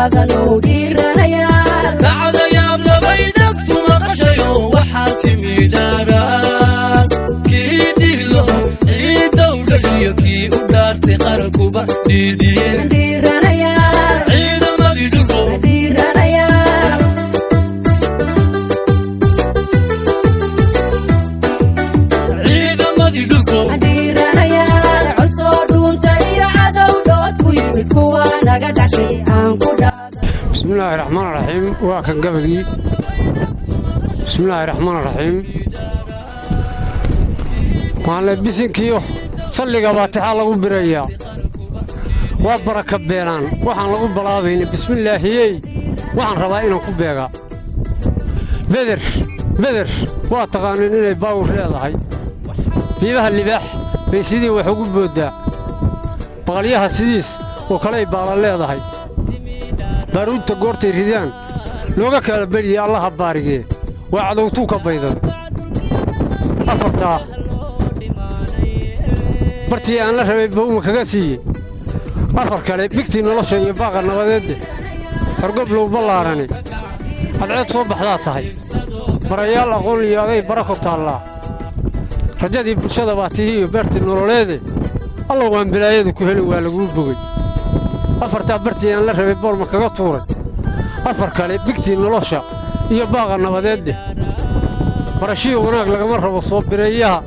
dhaadano dhiiranayaal. Dhacdayaab labay dhagtu maqashayo, waxaa timi dhaaraan kii dhiglo ciiddow dhashiyo kii u dhaartay qarankuba dhiidhiyeen. Dhiiranayaal. Ciidamadii dhulko. Dhiiranayaal. Ciidamadii dhulko. Dhiiranayaal, cusoo dhuunta iyo cadow dhood ku yimid, kuwa naga dhashay aan ku dhaadano. Bismillaahi raxmaan raxiim. Waa kan gabagii. Bismillaahi raxmaan raxiim. Waxaan le bisinkiyo salliga baatixaa lagu birayaa, waa baraka beenaan waxaan lagu balaabayna. Bismillaahiyey, waxaan rabaa inaan ku beegaa beder. Beder waa taqaaniin inay baawur leedahay. Biibaha libaax bay sidii wax ugu booddaa, baqalyaha sidiis oo kaley baala leedahay. Baaruudta goortay ridaan looga kala bedhiye, Allaha baarigee, waa cadowtuu ka baydan. Afartaa bartii aan la rabay bawma kaga siiyey. Afar kale, bigtii nolosha iyo baaqa nabadeedde, horgoblow ballaarani, cadceed soo baxdaa tahay, barayaal aqoon iyo aday bara ku taallaa. Rajadii bulshada baa tihi iyo beertii nololeede, Alla waan bilaayadu ku helin, waa laguu bogey. Afartaa bartii aan la rabay boorma kaga tuuray. Afar kale, bigtii nolosha iyo baaqa nabadeedde, barashiyo wanaag lagama rabo soo bireeyaha.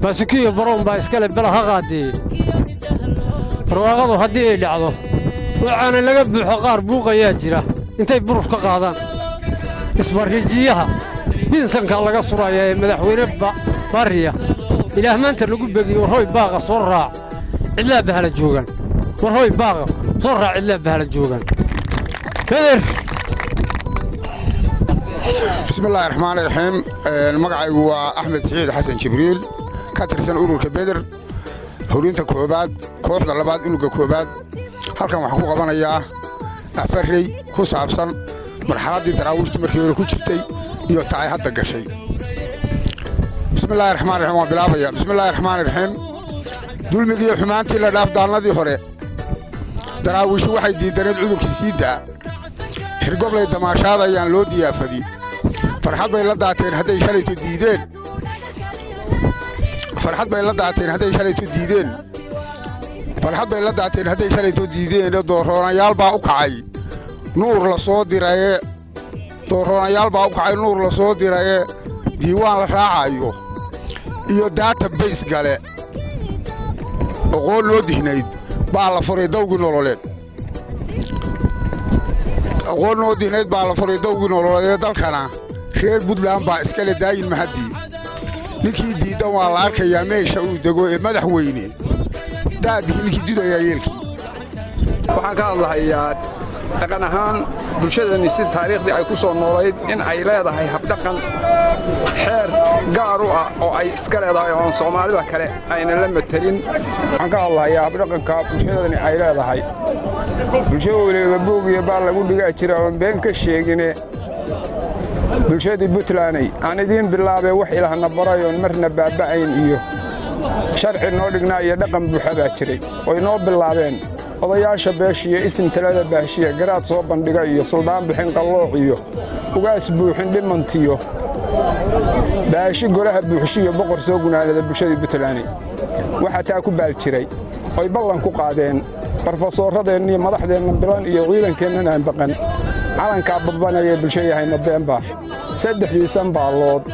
Baasukiyo baroon baa iskale, bela ha qaadeeye. Barwaaqadu haddii ay dhacdo oo caana laga buuxo, qaar buuqayaa jira intay burur ka qaadaan. Isbarriijiyaha binsankaa laga surayaa ee madaxweyne baariya Ilaah maanta lagu begiyo. Warhoy baaqa soo raac, cidlaa bahala joogaan. Warhoy baaqa soo raac, cidlaa bahala joogaan. Beder. Bismillahi raxmaani raxiim. Magacaygu waa Axmed Siciid Xasan Jibriil, ka tirsan ururka Beder, hurinta koobaad, kooxda labaad, unuga koobaad. Halkan waxaan ku qabanayaa afarrey ku saabsan marxaladdii Daraawiishtu markii hore ku jirtay iyo ta ay hadda gashay. Bismillahi raxmaan raxiim, waan bilaabaya. Bismillahi raxmaani raxiim. Dulmigiiyo xumaantii la dhaaf daannadii hore, Daraawiishu waxay diidaneed cudurkii sii daa. Xirgoblay damaashaadayaan loo diyaafadi, farxad bay la daateen hadday shalayto diideen. Farxad bay la daateen hadday shalayto diideen. Farxad bay la daateen hadday shalayto diideen. Dooroonayaal baa u kacay nuur la soo diraye. Dooroonayaal baa u kacay nuur la soo diraye. Diiwaan la raacayo iyo database gale, oqoon noo dihnayd baa la furay dawgii nololeed. Aqoon noo dihnayd baa la furay dawgii nololeed. Dalkana reer Puntland baa iskale, daayin mahaddii. Ninkii diiddan waa la arkayaa meesha uu dego ee madaxweyne daadihii ninkii didayaa yeelkii. Waxaan ka hadlahayaa dhaqan ahaan bulshadani si taariikhdii ay ku soo noolayd, in ay leedahay habdhaqan xeer gaar u ah oo ay iska leedahay oon Soomaalida kale ayna la matelin. Waxaan ka hadlahayaa habdhaqanka bulshadani ay leedahay. Bulsho weliba buug iyo baal lagu dhigaa jira oon been ka sheegine. Bulshadii Puntlaney, aan idiin bilaabee, wax Ilaahna baray oon marna baaba'ayn iyo sharci noo dhignaa iyo dhaqan buuxa baa jiray oy noo bilaabeen odayaasha beeshiyo isim talada baahshiya, garaad soo bandhiga iyo suldaan bixin qallooc iyo ugaas buuxin dhimantiyo baashi golaha buuxshiyo boqor soo gunaanada. Bulshadii Puntland waxaa taa ku baal jiray oy ballan ku qaadeen barofesoorradeenna iyo madaxdeenna bilan iyo ciidankeennan aan baqan. Calankaa babbanaya bulsho yahayna beenba. Saddexdiisan baallood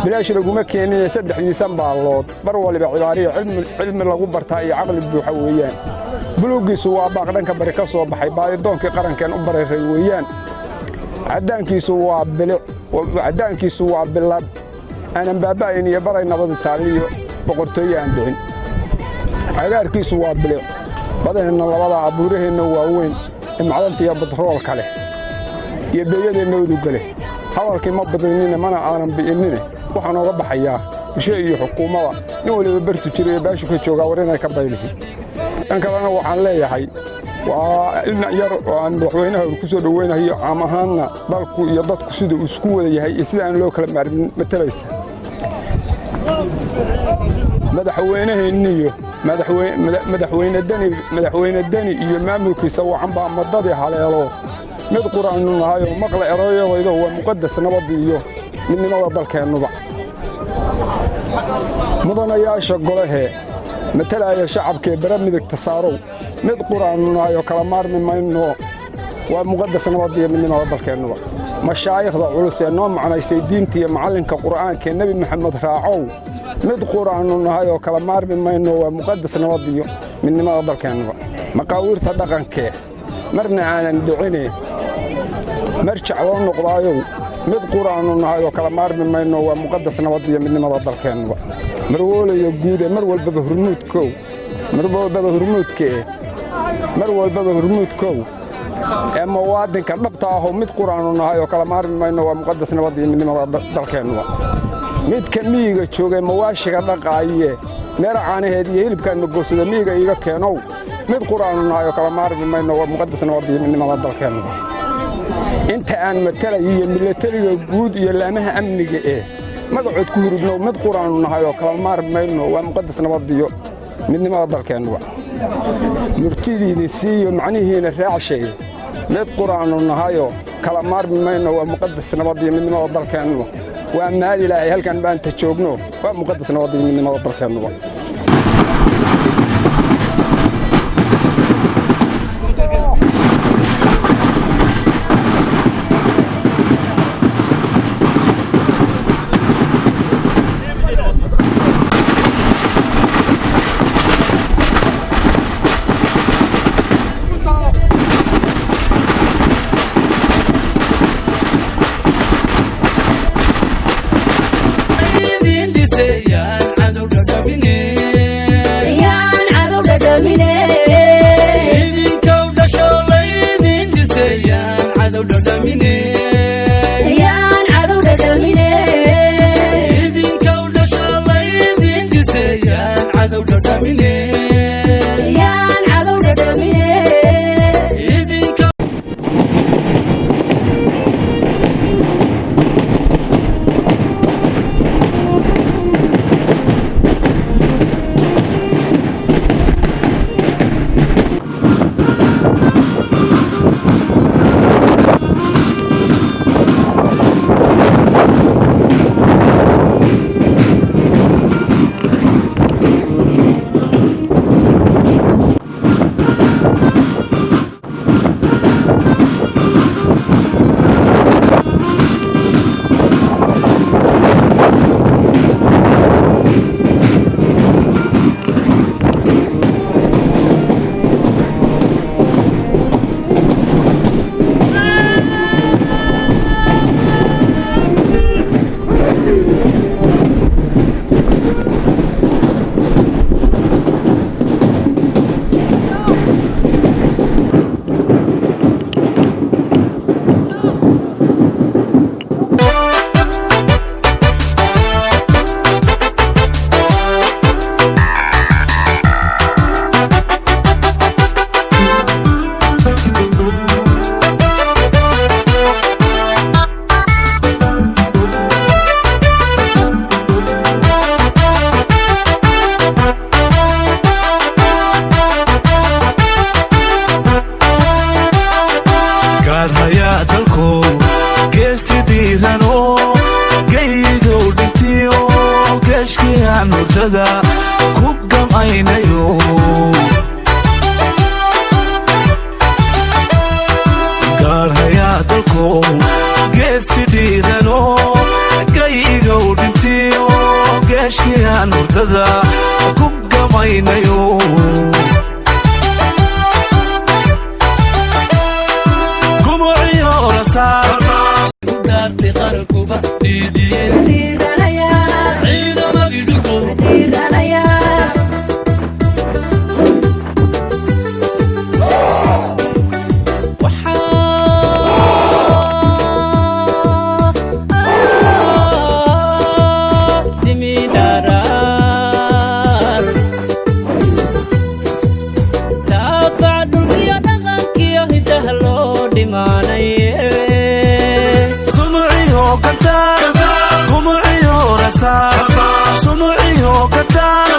bilaash laguma keenine. Saddexdiisan baallood bar waliba cibaariya cilmi lagu bartaa iyo caqli buuxa weeyaan. Buluuggiisu waa baaq dhanka bari ka soo baxay, baadidoonkii qarankeen u bararay weeyaan. Caddaankiisu waa bilad aanan baaba'ayn iyo baray nabada taalliyo boqortooye aan dhicin. Cagaarkiisu waa bilic badaheenna labada abuuraheenna waaweyn ee macdanta iyo batroolka leh iyo beeyadeenna uduga leh. Hadalkii ma badinine, mana aanan bi'innine. Waxaan ooga baxayaa bulsho iyo xukuumadda nin waliba bartu jira iyo baashu ka joogaa, war inay ka baylihin. Dhan kalena waxaan leeyahay, waa in yar oo aan madaxweynaha ku soo dhoweynayo, caam ahaanna dalku iyo dadku sida uu isku wada yahay iyo sida aan loo kala maarmin matalaysa. Madaxweynaheenniyo Madaxweyne Deni iyo maamulkiisa wacan baa madadii haleelo. Mid quraannu nahayoo maqla erayadaydo, waa muqadas nabadda iyo midnimada dalkeennuba. Mudanayaasha golahee matalaya shacabkee bare midigta saarow, mid quraannu nahayoo kala maarmi mayno, waa muqadas nabadda iyo midnimada dalkeennuba. Mashaayikhda culus ee noo macnaysay diinta iyo macallinka Qur'aankaee Nebi Maxamed raacow, mid quraannu nahay oo kala maarmi mayno, waa muqadas nabad iyo midnimada dalkeennuba. Maqaawiirta dhaqankee marna aanan dhicine marjac loo noqdaayow, mid quraannu nahay oo kala maarmi mayno, waa muqadas nabad iyo midnimada dalkeennuba. Marwoolaya guude mar walbaba hurmuudkow, mar walbaba hurmuudkee, mar walbaba hurmuudkow ee muwaadinka dhabta ahoo, mid quraannu nahay oo kala maarmi mayno, waa muqadas nabad iyo midnimada dalkeennuba. Midka miyiga joogay mawaashiga dhaqaaye meera caanaheed iyo hilibkaan magoosado miyiga iiga keenow, mid quraannu nahay oo kala maarmi mayno, waa muqadas nabad iyo midnimada dalkeennuba. Inta aan matalayo iyo milatariga guud iyo laamaha amniga ee magacood ku hurudnow, mid quraannu nahay oo kala maarmi mayno, waa muqadas nabad iyo midnimada dalkeennuba. Murtidiidin siiyo macnihiina raacshay, mid quraannu nahayoo kala maarmi mayno, waa muqadas nabad iyo midnimada dalkeennuba. Waa mahad Ilaahay halkan maanta joogno, waa muqadas nabad iyo midnimada dalkeennuba. Idin dhisayaan cadow dhadhamine. Yaan cadow dhadhamine. Idinkow dhasho laydin dhisayaan cadow dhadhamine. Yaan cadow dhadhamine. Idinkow dhasho laydin dhisayaan cadow dhadhamine. Yaan cadow dhadhamine. Idinkow. Gaadhayaa dalkow geesi dhiirano, geyigow dhintiyo geeshkiyaan hurdada ku gamaynayo. Gaadhayaa dalkow geesi dhiirano, geyigow dhintiyo geeshkiyaan hurdada ku gamaynayo. Gumuciyo rasaas. U dhaartay qarankuba dhiidhiyeen. Dhiiranaya. Ciidamadii dhulkow. Dhiiranaya. Sumuciyo gantaal, gumuciyo rasaas, sumuciyo gantaal,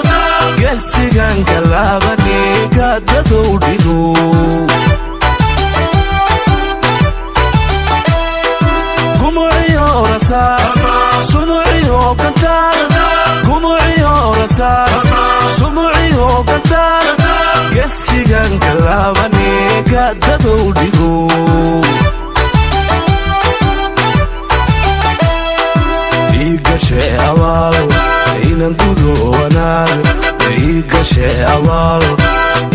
gees. Gesigan kalaabane gaadadow dhigo. Gumuciyo rasaas, sumuciyo gantaal, gumuciyo rasaas, sumuciyo gantaal. Gesigan kalaabane gaadadow dhigo. Igashe abaal inan gudo wanaag, igashe abaal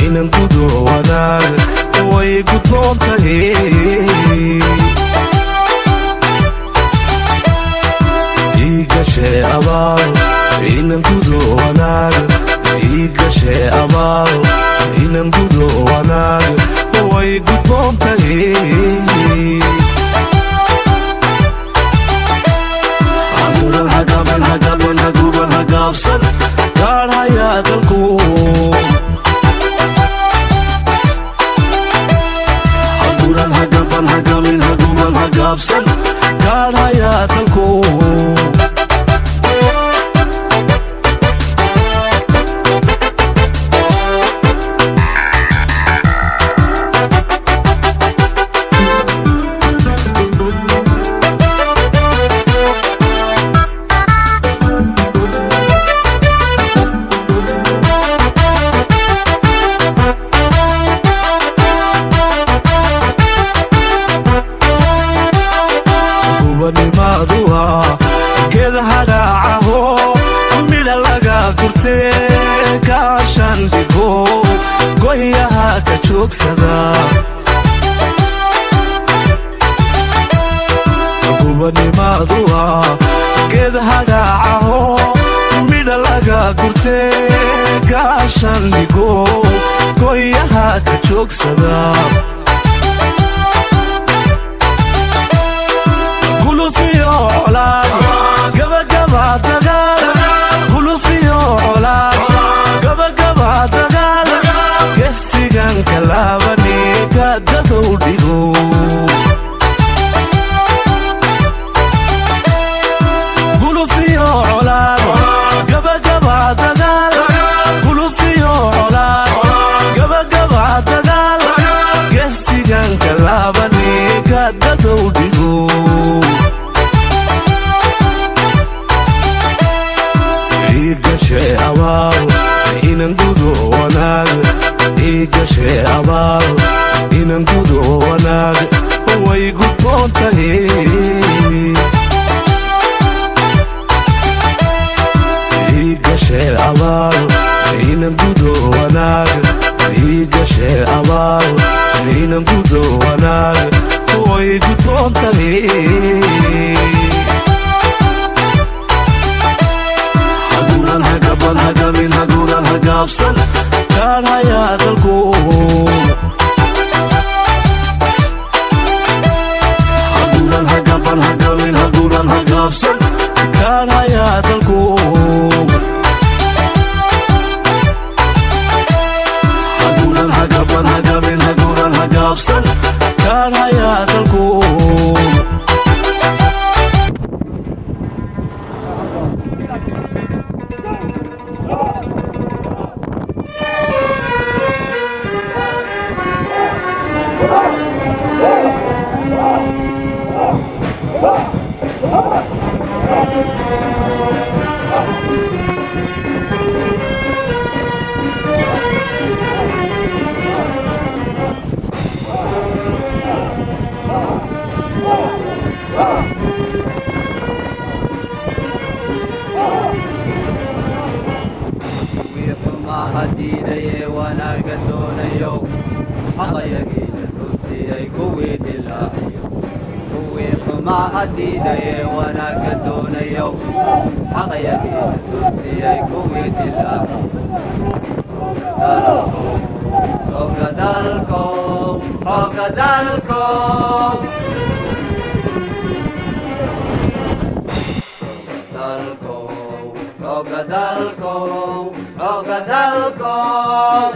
inan gudo wanaag, way gudboon tahay. Igashe abaal inan gudo wanaag, igashe abaal inan gudo wanaag, way gudboon tahay. Haguban, hagaban, hagaban, haguban, hagaabsan, gaadhayaa dalku. Haguran, hagaban, hagamin, haguban, hagaabsan, gaadhayaa dalku. Gubanimaadu waa geed hadhaacaho midha laga gurtee, gaashan dhigo gohyaha ka joogsada. Gubanimaadu waa geed hadhaacaho midha laga gurtee, gaashan dhigo gohyaha ka joogsada. Gulufiyo colaad, gabagaba dagaal, gulufiyo colaad, gabagaba dagaal. Gesigan kalaabane gaadadow dhigo. Gulufiyo colaad, gabagaba dagaal, gulufiyo colaad, gabagaba dagaal. Gesigan kalaabane gaadadow dhigo. Igashe abaal inan gudo wanaag, igashe abaal inan gudo wanaag, way gudboon tahay. Igashe abaal inan gudo wanaag, igashe abaal inan gudo wanaag, way gudboon tahay. Haguran, hagaban, hagamin, haguran, hagaabsan, gaadhayaa dalku. Haguran, hagaban, hagamin, haguran, hagaabsan, gaadhayaa dalku. Haguran, hagaban, hagamin, haguran, hagaabsan, gaadhayaa dalku. Wii xumaha diidaye wanaagga doonayow, xaqayagiina dhunsiiyey kuwii dilaaciyo. Kuwii xumaha diidaye wanaagga doonayow, xaqayagiina dhunsiiyey kuwii dilaaciyo. Xooga dalkow, xooga dalkow, dalkow, xooga dalkow, xooga dalkow.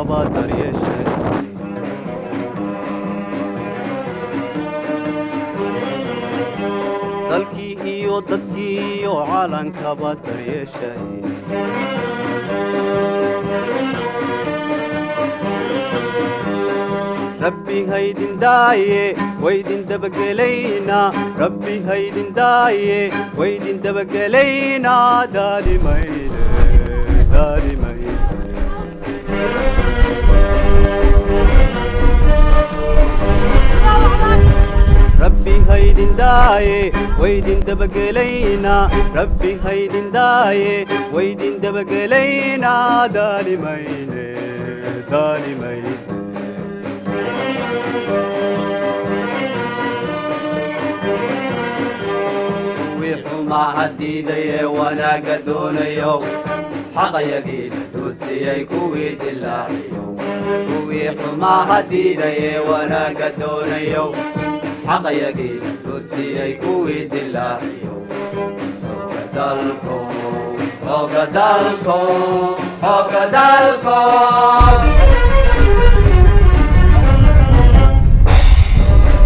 Calankaba daryeeshay. Dalkii iyo dadkii iyo calankaba daryeeshay. Rabbi haydin daaye, waydin dabagelaynaa. Rabbi haydin daaye, waydin dabagelaynaa. Daalimayne, daalimayne. Rabbi haydin daaye, waydin dabagelaynaa. Rabbi haydin daaye, waydin dabagelaynaa. Daalimayne, daalimayne. Kuwii xumaa diidayee wanaagga doonayo, xaqayagii la duudsiyey kuwii dilaaciyo. Kuwii xumaha diidayee wanaagga doonayo, xaqayagii la duudsiyey kuwii dilaaciyo. Xooga dalkow, xooga dalkow, xooga dalkow,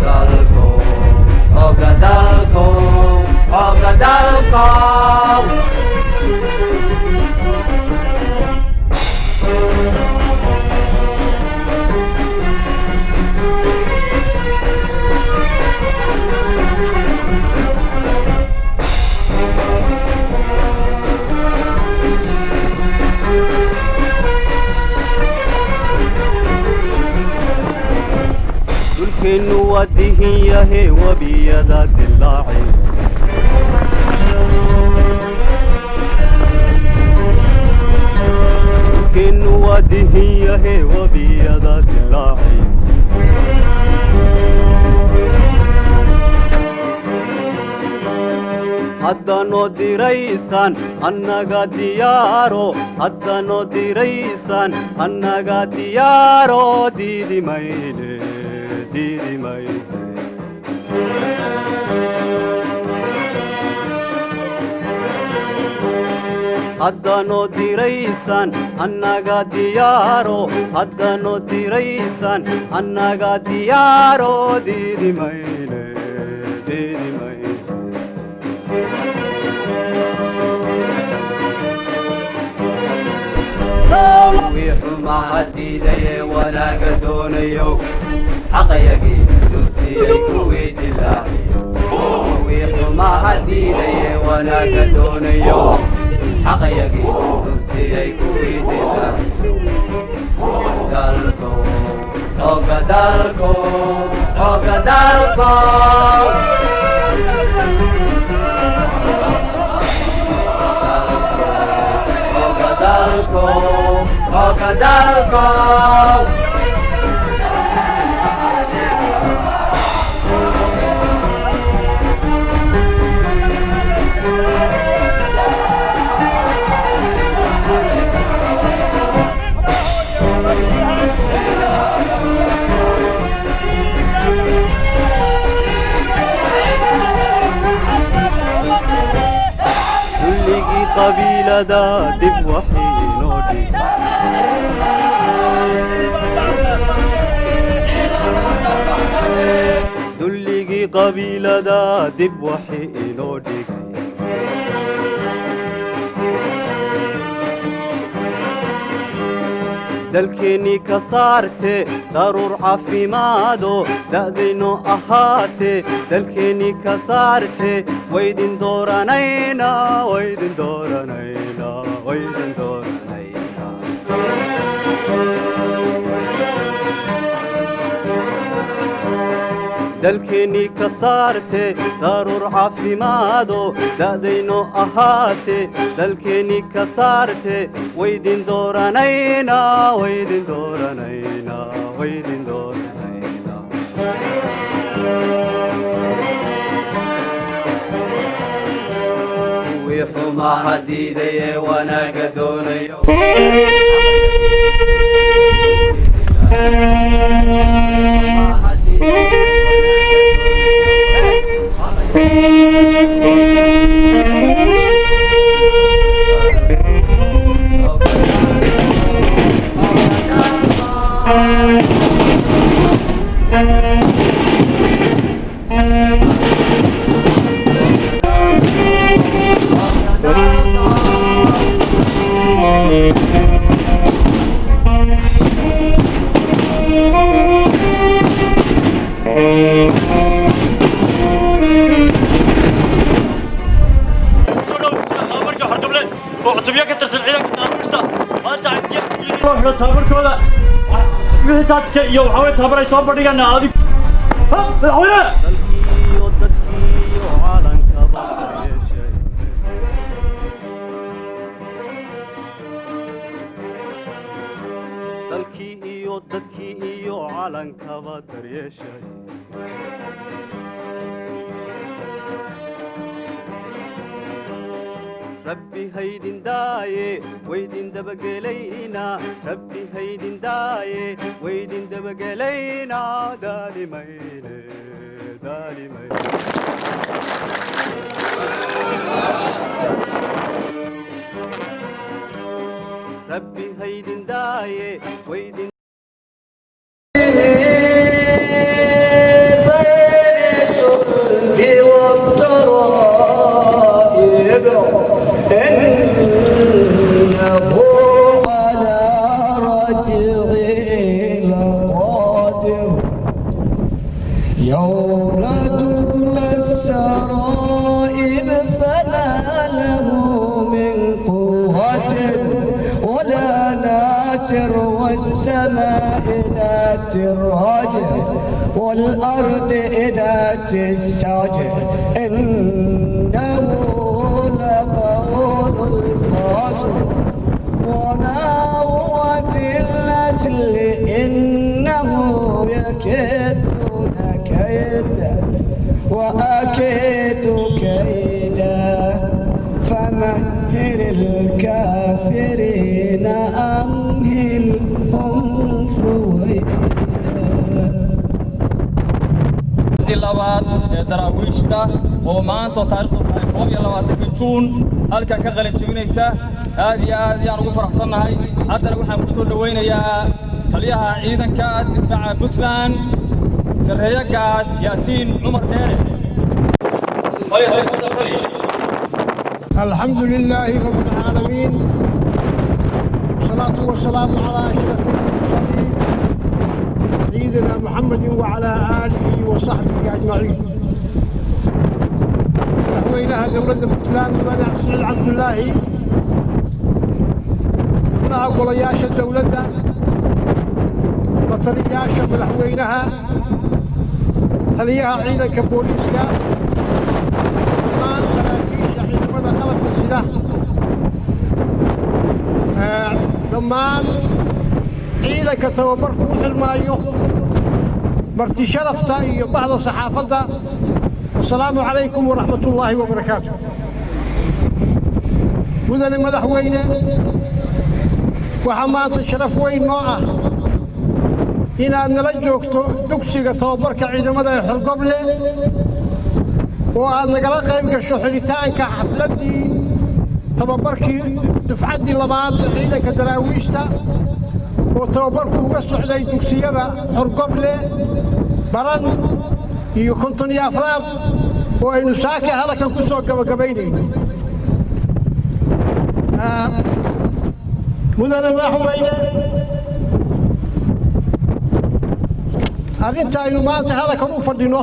dalkow, xooga dalkow, xooga dalkow. Dhulkeennu waa dihin yahe, webiyada dilaacay. Dhulkeennu waa dihin yahe, webiyada dilaacay. Haddanoo diraysaan annaga diyaaro, haddanoo diraysaan annaga diyaaro. Diidi mayne, diidi mayne. Haddanoo diraysaan annaga diyaaro, haddanoo diraysaan annaga diyaaro. Diidi mayne, diidi mayne. Kuwii xumaha diidayee wanaagga doonayo, xaqayagii dudsiyey kuwii dilaaciyo. Kuwii xumaha diidayee wanaagga doonayo, xaqayagii dudsiyey kuwii dilaaciyo. Dalkow, xooga dalkow, xooga dalkow, xooga dalkow, xooga dalkow. Kulligii qabiilada dib waxay inoo dhig. Dulligii qabiilada dib waxay inoo dhigay. Dalkeennii ka saarte daruur caafimaado, da'dayno ahaate. Dalkeennii ka saarte, waydin dooranaynaa, waydin dooranaynaa, waydin dooranaynaa. Dalkeennii ka saarte daruur caafimaado, da'dayno ahaate. Dalkeennii ka saarte, waydin dooranaynaa, waydin dooranaynaa, waydin dooranaynaa. Kuwii xumaha diidayee wanaagga doonayo. Tactic iyo waxaa weeye tababar ay soo bandhigaan adig madaxweyne. Dalkiiyo dadkiiyo caalankaba yeeshay. Dalkii iyo dadkii iyo caalankaba daryeeshay. Rabbi haydin daaye, waydin dabagelaynaa. Rabbi haydin daaye, waydin dabagelaynaa. Daalimayne, daalimayne. Rabbi haydin daaye, waydin بين الصلب والترائب، إنه على رجعه لقادر. يوم تبلى السرائب، فما له من قوة ولا ناصر. والسماء ذات الرجع والأرض ذات الصدع، إنه لقول الفصل، وما هو بالهزل. إنهم يكيدون كيدا وأكيد كيدا، فمهل الكافرين أمهلهم رويدا. Labaad ee Daraawiishta oo maanta oo taariikhdu tahay 21-kii Juun halkan ka qalin jebinaysa, aad iyo aad ayaan ugu faraxsannahay. Haddana waxaan ku soo dhowaynayaa taliyaha ciidanka difaaca Puntland, sarreeye gaas Yaasiin Cumar Dheere. الحمد لله رب العالمين، والصلاة والسلام على أشرف المرسلين، سيدنا محمد وعلى آله وصحبه أجمعين. Madaxweynaha dowladda Puntland, mudane Siciid Cabdulaahi, xubnaha golayaasha dowladda, la taliyayaasha madaxweynaha, taliyaha ciidanka booliiska, dhammaan saraakiisha ciidamada qalabka sida, dhammaan ciidanka tababarku u xirmaayo, marti sharafta iyo bahda saxaafadda, wasalaamu calaykum waraxmat ullaahi wabarakaatu. Mudane madaxweyne, waxaa maanta sharaf weyn noo ah inaad nala joogto dugsiga tababarka ciidamada ee Xorgoble oo aad nagala qayb gasho xidhitaanka xafladdii tababarkii dufcaddii labaad ee ciidanka Daraawiishta oo tababarku uga socday dugsiyada Xorgoble, Baran iyo 54aad oo aynu saaka halkan ku soo gabagabaynayno. Mudane madaxweyne, arrinta aynu maanta halkan u fadhino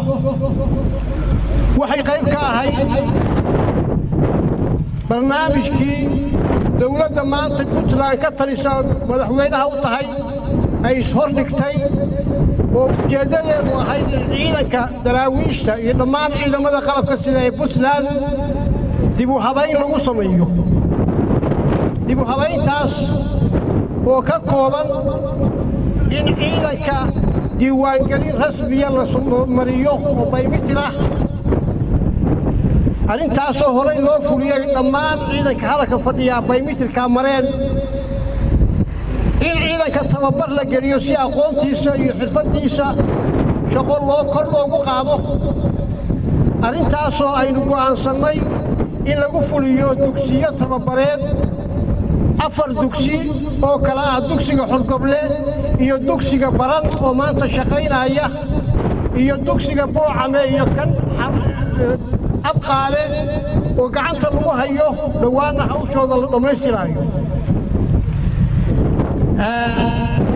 waxay qayb ka ahayd barnaamijkii dowladda maanta Puntland ka talisa madaxweynaha u tahay ay ishordhigtay oo ujeeddadeedu ahayd in ciidanka Daraawiishta iyo dhammaan ciidamada qalabka sida ee Puntland dib u habayn lagu sameeyo. Dib u habayntaas oo ka kooban in ciidanka diiwaangelin rasmiya la mariyo oo biometric ah, arrintaasoo horey loo fuliyey, dhammaan ciidanka hadalka fadhiyaa biometric-ka mareen, in ciidanka tababar la geliyo si aqoontiisa iyo xirfaddiisa shaqo loo kor loogu qaado, arrintaasoo aynu go'aansannay in lagu fuliyo dugsiyo tababareed, afar dugsi oo kala ah dugsiga Xorgoble iyo dugsiga Baran oo maanta shaqaynaya iyo dugsiga Boocame iyo kan Abqaale oo gacanta lagu hayo, dhowaanna hawshooda la dhammaystiraayo.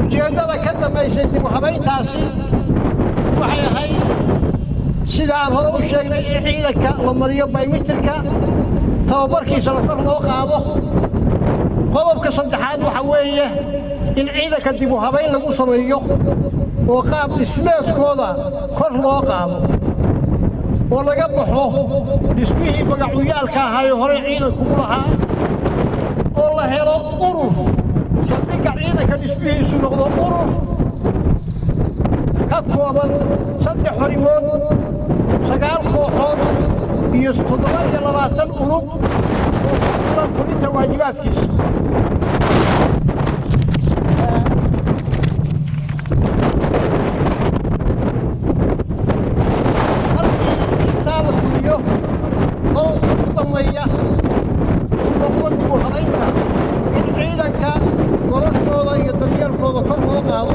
Ujeeddada ka dambaysay dib u habayntaasi waxay ahayd, sida aan hore u sheegnay, in ciidanka la mariyo biometric-ka, tababarkiisana kor loo qaado. Qodobka saddexaad waxa weeye In ciidanka dib u habayn lagu sameeyo oo qaab dhismeedkooda kor loo qaado oo laga baxo dhismihii magacuyaalka ahaayee horey ciidanku u lahaa, oo la helo urur saldhigga ciidanka dhismihiisu noqdo urur ka kooban 3 xorimood, 9 kooxood iyo 27 unug oo ku filan fulinta waajibaadkiisa. Markii intaa la fuliyo, qodobka u dambeeya noqdo dib u habaynta in ciidanka noloshooda iyo daryeelkooda kor loo qaado,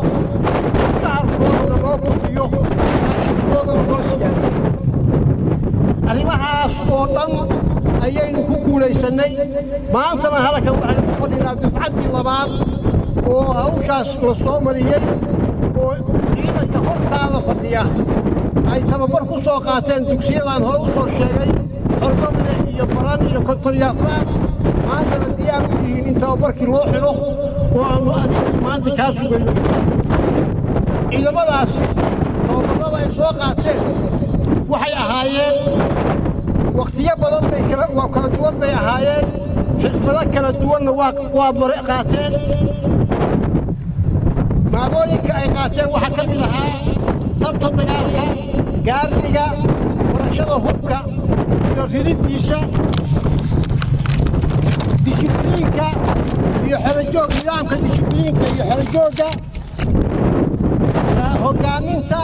mushaharkoodana loo kordhiyo, raashinkoodana loo siyaadiyo. Arrimahaas oo dhan ayaynu ku guulaysannay. Maantana halkan waxaynu ku fadhinaa dufcaddii labaad oo hawshaas la soo mariyey, oo ciidanka hortaada fadhiya ay tababar ku soo qaateen dugsiyadan hore u soo sheegay, Xorgoble iyo Baran iyo 54aad. Maantana diyaar u yihiin in tababarkii loo xidho oo aannu adiga maanta kaa sugayno. Ciidamadaasi tababarrada ay soo qaateen waxay ahaayeen wakhtiyo badan bay kala waa kala duwan bay ahaayeen, xirfado kala duwanna waa mare qaateen. Maadooyinka ay qaateen waxaa ka mid ahaa tabta dagaalka, gaardiga, barashada hubka iyo ridintiisa, dishibliinka iyo xerojoog, nidaamka dishibliinka iyo xerojoogga, hoggaaminta,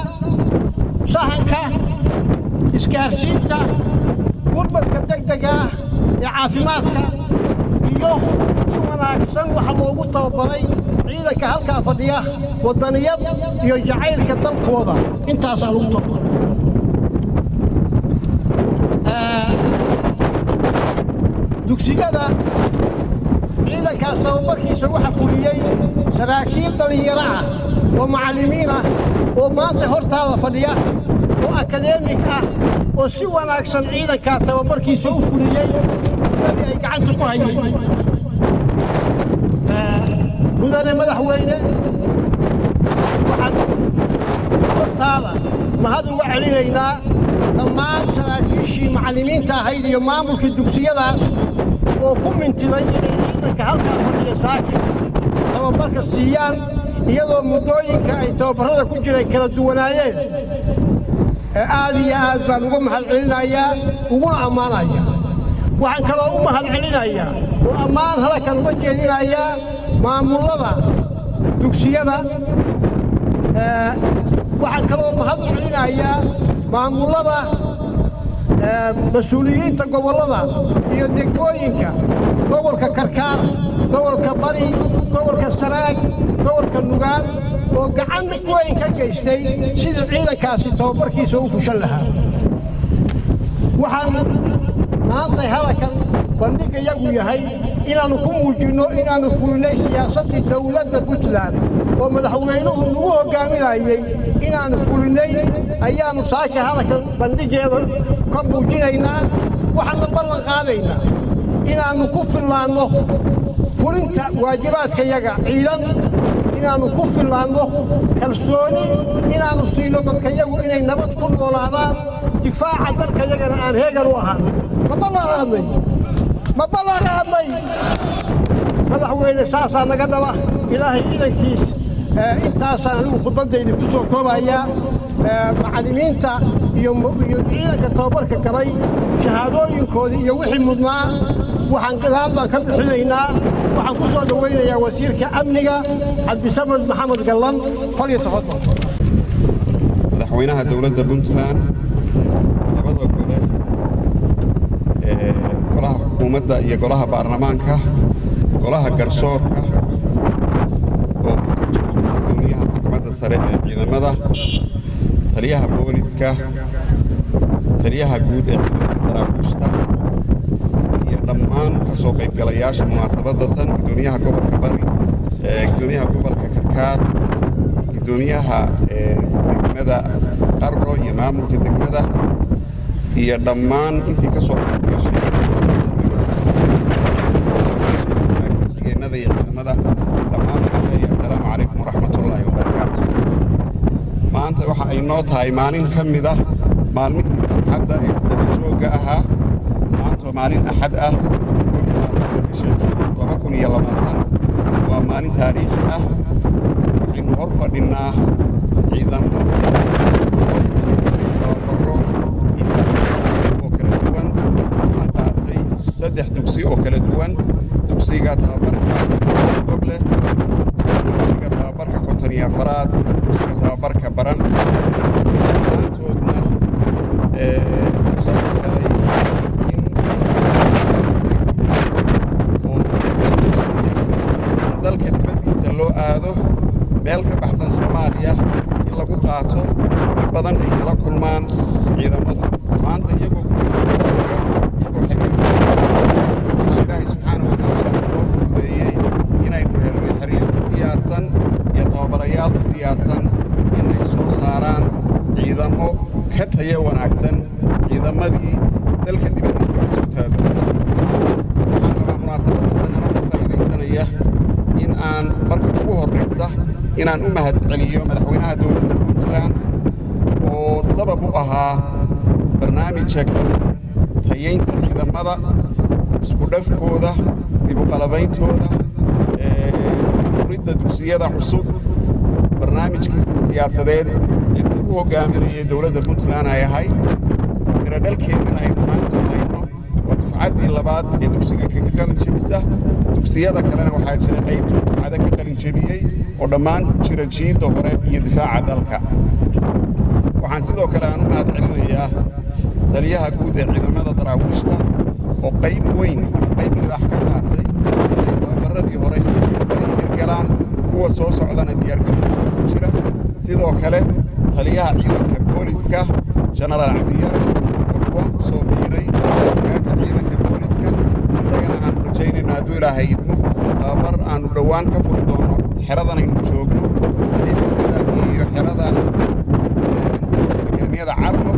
sahanka, isgaarsiinta, gurmadka degdega ah ee caafimaadka. Iyo si wanaagsan waxa loogu tababaray ciidanka halkaa fadhiya waddaniyad iyo jacaylka dalkooda. Intaasaa lagu tababaray. Dugsiyada ciidankaas tababarkiisa waxa fuliyey saraakiil dhallinyaro ah oo macallimiin ah oo maanta hortaada fadhiya oo akadeemik ah oo si wanaagsan ciidankaa tababarkiisa u fuliyey muddadii ay gacanta ku hayeen. Mudane madaxweyne, waxaan hortaada mahad uga celinaynaa dhammaan saraakiishii macallimiinta ahayd iyo maamulkii dugsiyadaas oo ku mintiday inay ciidanka halkaa fadhiya saaki tababarka siiyaan, iyadoo muddooyinka ay tababarrada ku jireen kala duwanaayeen. Aad iyo aad baan uga mahad celinayaa uguna ammaanayaa. Waxaan kaloo u mahad celinayaa oo ammaan halkan uga jeedinayaa maamullada dugsiyada. Waxaan kaloo mahad u celinayaa maamullada, mas-uuliyiinta gobollada iyo degmooyinka gobolka Karkaar, gobolka Bari, gobolka Sanaag, gobolka Nugaal oo gacan weyn ka geystay sidii ciidankaasi tababarkiisa u fushan lahaa. Waxaan maantay hadalkan bandhigayagu yahay inaannu ku muujinno inaannu fulinay siyaasaddii dawladda Puntland oo madaxweynuhu nagu hoggaaminayey. Inaannu fulinay ayaannu saaka hadalkan bandhigeeda ka muujinaynaa. Waxaanna ballan qaadaynaa inaannu ku fillaanno fulinta waajibaadkayaga ciidan, inaannu ku fillaanno, kalsooni inaannu siino dadkayagu inay nabad ku noolaadaan, difaaca dalkayagana aan heegan u ahaano. Ma ballan qaadnay? Ma ballan qaadnay, madaxweyne? Saasaa naga dhaba, Ilaahay idankiis. Intaasaan anigu khudbaddayda ku soo koobayaa. Macallimiinta iyo ciidanka tababarka galay shahaadooyinkoodii iyo wixii mudnaa waxaan gadaal baan ka bixinaynaa. Waxaan ku soo dhowaynayaa wasiirka amniga, Cabdisamed Maxamed Gallan. Falyatafadal. Madaxweynaha dowladda Puntland, labada gole ee golaha xukuumadda iyo golaha baarlamaanka, golaha garsoorka oo uu ka joogo guddoomiyaha maxkamadda sare ee ciidamada, taliyaha booliska, taliyaha guud ee ciidamada daraawiishta iyo dhammaan ka soo qaybgalayaasha munaasabadda tan, guddoomiyaha gobolka Bari, guddoomiyaha gobolka Karkaar, guddoomiyaha degmada Qardho iyo maamulka degmada iyo dhammaan intii ka soo qaybgashay, xigeenada iyo ciidamada, dhammaan waxaan leeyahay. Noo tahay maalin ka mid ah maalmihii farxadda ee isdaba joogga ahaa. Maantoo maalin Axad ah, 21-ka bisha Juun 2020, waa maalin taariikhi ah. Waxaynu hor fadhinnaa ciidamo soo idlaystay tababaro oo kala duwan, kuna qaatay saddex dugsi oo kala duwan: dugsiga tababarka Goble, dugsiga tababarka 54aad, dugsiga tababarka Baran. Dhammaantoodna fursad u helay in oo in dalka dibaddiisa loo aado, meel ka baxsan Soomaaliya in lagu qaato oo dhib badan ay kala kulmaan ciidamadu. Maanta iyagoo guryahooda jooga, iyagoo xeryahooda, waxaa Ilaahay subxaana wa tacaala uu noo fududeeyey inaynu helno xeryo u diyaarsan iyo tababarayaal u diyaarsan in ay soo saaraan ciidamo ka tayo wanaagsan ciidamadii dalka dibaddiisa ku soo tababaray. Waxaan rabaa munaasabadda tan anoo ka faa'iidaysanaya in aan marka ugu horraysa inaan u mahad celiyo madaxweynaha dowladda Puntland oo sabab u ahaa barnaamijka tayeynta ciidamada, isku dhafkooda, dib u qalabayntooda, furidda dugsiyada cusub. Barnaamijkiisii siyaasadeed ee uu ku hoggaaminayay dowladda Puntland ay ahayd, miradhalkeedana aynu maanta hayno. Waa dufcaddii labaad ee dugsiga kaga qalin jebisa. Dugsiyada kalena waxaa jira qaybtoo dufcado ka qalin jebiyey oo dhammaan ku jira jiidda hore iyo difaaca dalka. Waxaan sidoo kale aan u mahad celinayaa taliyaha guud ee ciidamada daraawiishta oo qayb weyn ama qayb libaax ka qaatay inay tababaradii hore ay hirgalaan, kuwa soo socdana diyaargarowgooda ku jira. Sidoo kale taliyaha ciidanka booliska, Jenaraal Cabdiyare, oo dhawaan ku soo biiray hoggaanka ciidanka booliska, isagana aanu rajaynayno, hadduu Ilaahay idmo, tababar aanu dhowaan ka furi doonno xeradan aynu joogno qayb ka mida iyo xerada akademiyada Carmo,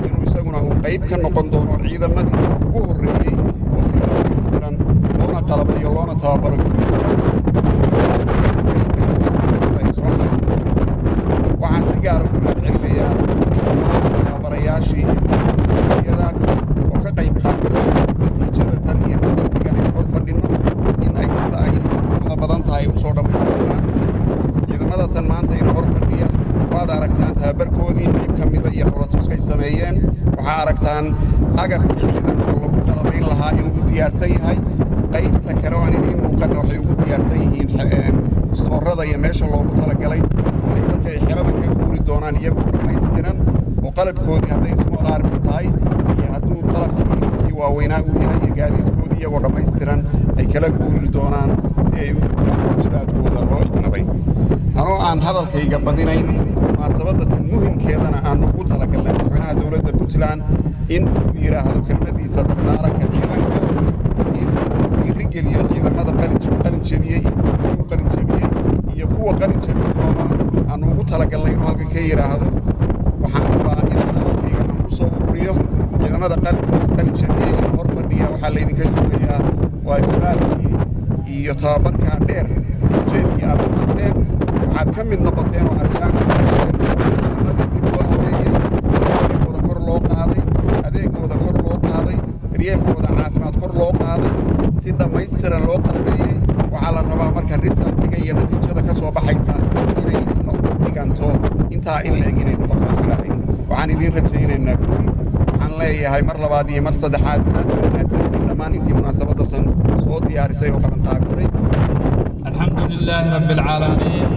inuu isaguna uu qayb ka noqon doono ciidamadii ugu horreeyey oo si dhammaystiran loona qalabayo loona tababaro booliska booliska iyo qayb booliska ka mida ay soo xarin doonaan. Waxaan si gaara ugu mahad celinayaa dhammaan tababarayaashii iyo maamulka oo ka qayb qaatay natiijada tan iyo resultigan aynu hor fadhinno in ay sida ay quruxda badan tahay u soo dhammaystirmaan. Ciidamada tan maanta ina hor fadhiya waad aragtaan tababarkoodii qayb ka mida iyo dhoolatuskay sameeyeen. Waxaa aragtaan agabkii ciidan oo lagu qalabayn lahaa inuu u diyaarsan yahay. Qaybta kale oo aan idiin muuqanna waxay ugu diyaarsan yihiin istoorada iyo meesha loogu talagalay oo ay markay xeradan ka guuri doonaan iyagoo dhammaystiran oo qalabkoodii, hadday small arms tahay iyo hadduu qalabkii kii waaweynaa uu yahay iyo gaadiidkoodii, iyagoo dhammaystiran ay kala guuri doonaan si ay u gutaan waajibaadkooda loo igmaday. Anoo aan hadalkayga badinayn, munaasabadda tan muhimkeedana aanu ugu talagalnay madaxweynaha dowladda Puntland in uu yidhaahdo kelmadiisa dardaaranka ciidanka, in uu dhiirigeliyo ciidamada qalin jebiyey iyo kuwa horay u qalin jebiyey iyo kuwa qalin jebin doona aanu ugu talagalnay inuu halkan ka yidhaahdo. Waxaan rabaa inaan hadalkayga aan ku soo ururiyo: ciidamada qalin jebiyey in hor fadhiya, waxaa laydinka sugayaa waajibaadkii iyo tababarkaa dheer ujeedkii aad u marteen. Waxaad ka mid noqoteen oo aad jaan ku noqoteen ciidamadii dib loo habeeyey, tababarkooda kor loo qaaday, adeegooda kor loo qaaday, daryeelkooda caafimaad kor loo qaaday, si dhammaystiran loo qalabeeyey. Waxaa la rabaa marka resultiga iyo natiijada ka soo baxaysa inay dhiganto intaa in la eg inay noqoto. Ilaahay waxaan idiin rajaynaynaa guul. Waxaan leeyahay mar labaad iyo mar saddexaad, aad baa mahadsantiin dhammaan intii munaasabadatan soo diyaarisay oo qabanqaabisay. الحمد لله رب العالمين،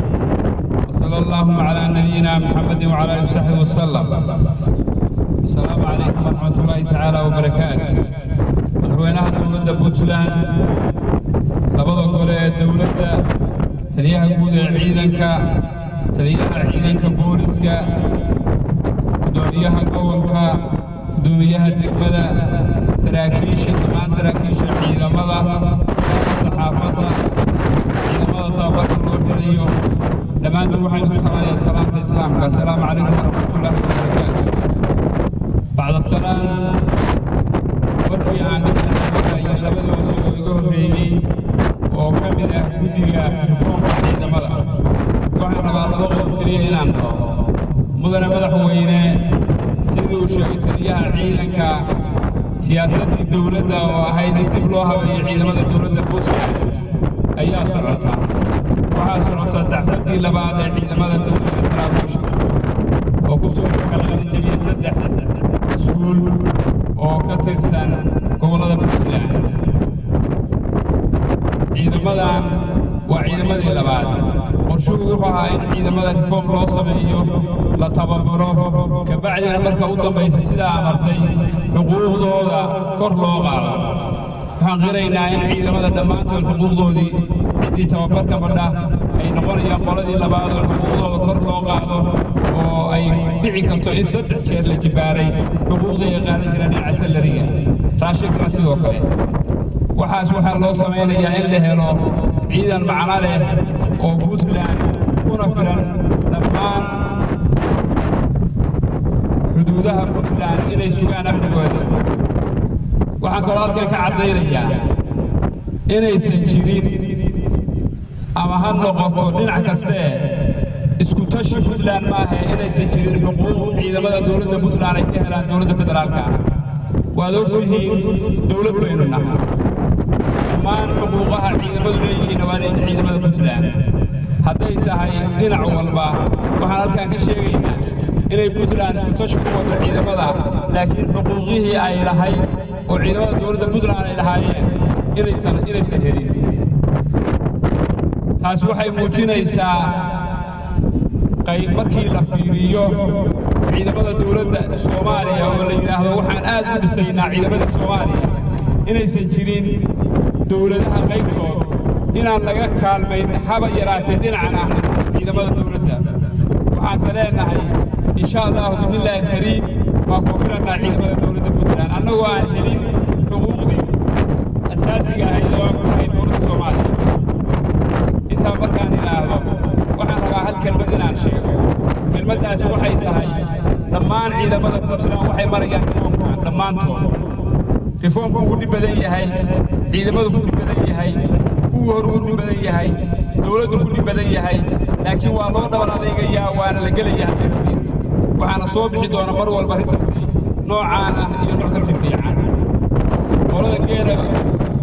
وصلى اللهم على نبينا محمد وعلى اله وصحبه وسلم. السلام عليكم ورحمة الله تعالى وبركاته. Madaxweynaha dowladda Puntland, labada gole ee dowladda, taliyaha guud ee ciidanka, taliyaha ciidanka booliska, gudoomiyaha gobolka, gudoomiyaha degmada, saraakiisha, dhammaan saraakiisha ciidamada, saxaafadda, ciidamada tababarka loo xirayo, dhammaantood waxaynu ku salaamayaa salaamta Islaamka: assalaamu calaykum waraxmatullaahi wabarakaatu. Bacda salaan, warkii aan dhignahay labadooda oo iga horreeyey oo ka mid ah guddiga reformka ciidamada, waxaan rabaa laba qodob keliya inaan dhaho. Mudane madaxweyne, sidii uu sheegay taliyaha ciidanka, siyaasaddii dowladda oo ahayd in dib loo habeeyo ciidamada dowladda Puntland ayaa socota. Waxaa socota dafcaddii labaad ee ciidamada dowladda Daraawiishta oo ku soo kala qalin jabiyey saddex iskuul oo ka tirsan gobollada Puntland. Ciidamadan waa ciidamadii labaad. Qorshuhu wuxuu ahaa in ciidamada reform loo sameeyo, la tababaro, kabacdina marka u dambaysa, sidaa amartay, xuquuqdooda kor loo qaado. Waxaan qiraynaa in ciidamada dhammaantood xuquuqdoodii, ciddii tababarka madha, ay noqonayaan qoladii labaad oo xuquuqdooda kor loo qaado, oo ay dhici karto in saddex jeer la jibaaray xuquuqdii ay qaadan jireen dhinaca salary-ga, raashinkana sidoo kale. Waxaas waxaa loo samaynayaa in la helo ciidan macno leh oo Puntland kuna filan dhammaan xuduudaha Puntland inay sugaan amnigooda. Waxaan kaloo halkan ka caddaynayaa inaysan jirin, ama ha noqoto dhinac kastee, isku tashi Puntland maaha, inaysan jirin xuquuq ciidamada dowladda Puntland ay ka helaan dowladda federaalka ah. Waad og tihiin, dowlad baynu nahay. Dhammaan xuquuqaha ciidamadu leeyihiinna waa leeyihiin ciidamada Puntland, hadday tahay dhinac walba. Waxaan halkan ka sheegaynaa inay Puntland isku tashi ku wado ciidamada, laakiin xuquuqihii ay lahayd oo ciidamada dowladda Puntland ay lahaayeen inaysan helin. Taas waxay muujinaysaa qayb markii la fiiriyo ciidamada dowladda Soomaaliya oo la yidhaahdo waxaan aad u dhisaynaa ciidamada Soomaaliya, inaysan jirin dowladaha qaybtood inaan laga kaalmayn haba yaraatee dhinacna ciidamada dowladda. Waxaanse leenahay, insha Allahu bi'idnillaahi alkariim, waa ku filannaa ciidamada dowladda Puntland, annagoo aan helin xuquuqdii asaasiga ahayd oo aan ku lahayn dowladda Soomaaliya. Intaa markaan idhaahdo, waxaan rabaa hal kelmad inaan sheego. Kelmaddaasi waxay tahay, dhammaan ciidamada Puntland waxay marayaan reform-kan dhammaantood. Reform-ku ugu dhib badan yahay, ciidamadu ku dhib badan yahay, kuwii hore ku dhib badan yahay, dowladdu ku dhib badan yahay, laakiin waa loo dhabar adeegayaa, waana la gelaya haddii Rabbi. Waxaana soo bixi doona mar walba result-ii noocaan ah iyo nooc ka si fiican. Qolada geela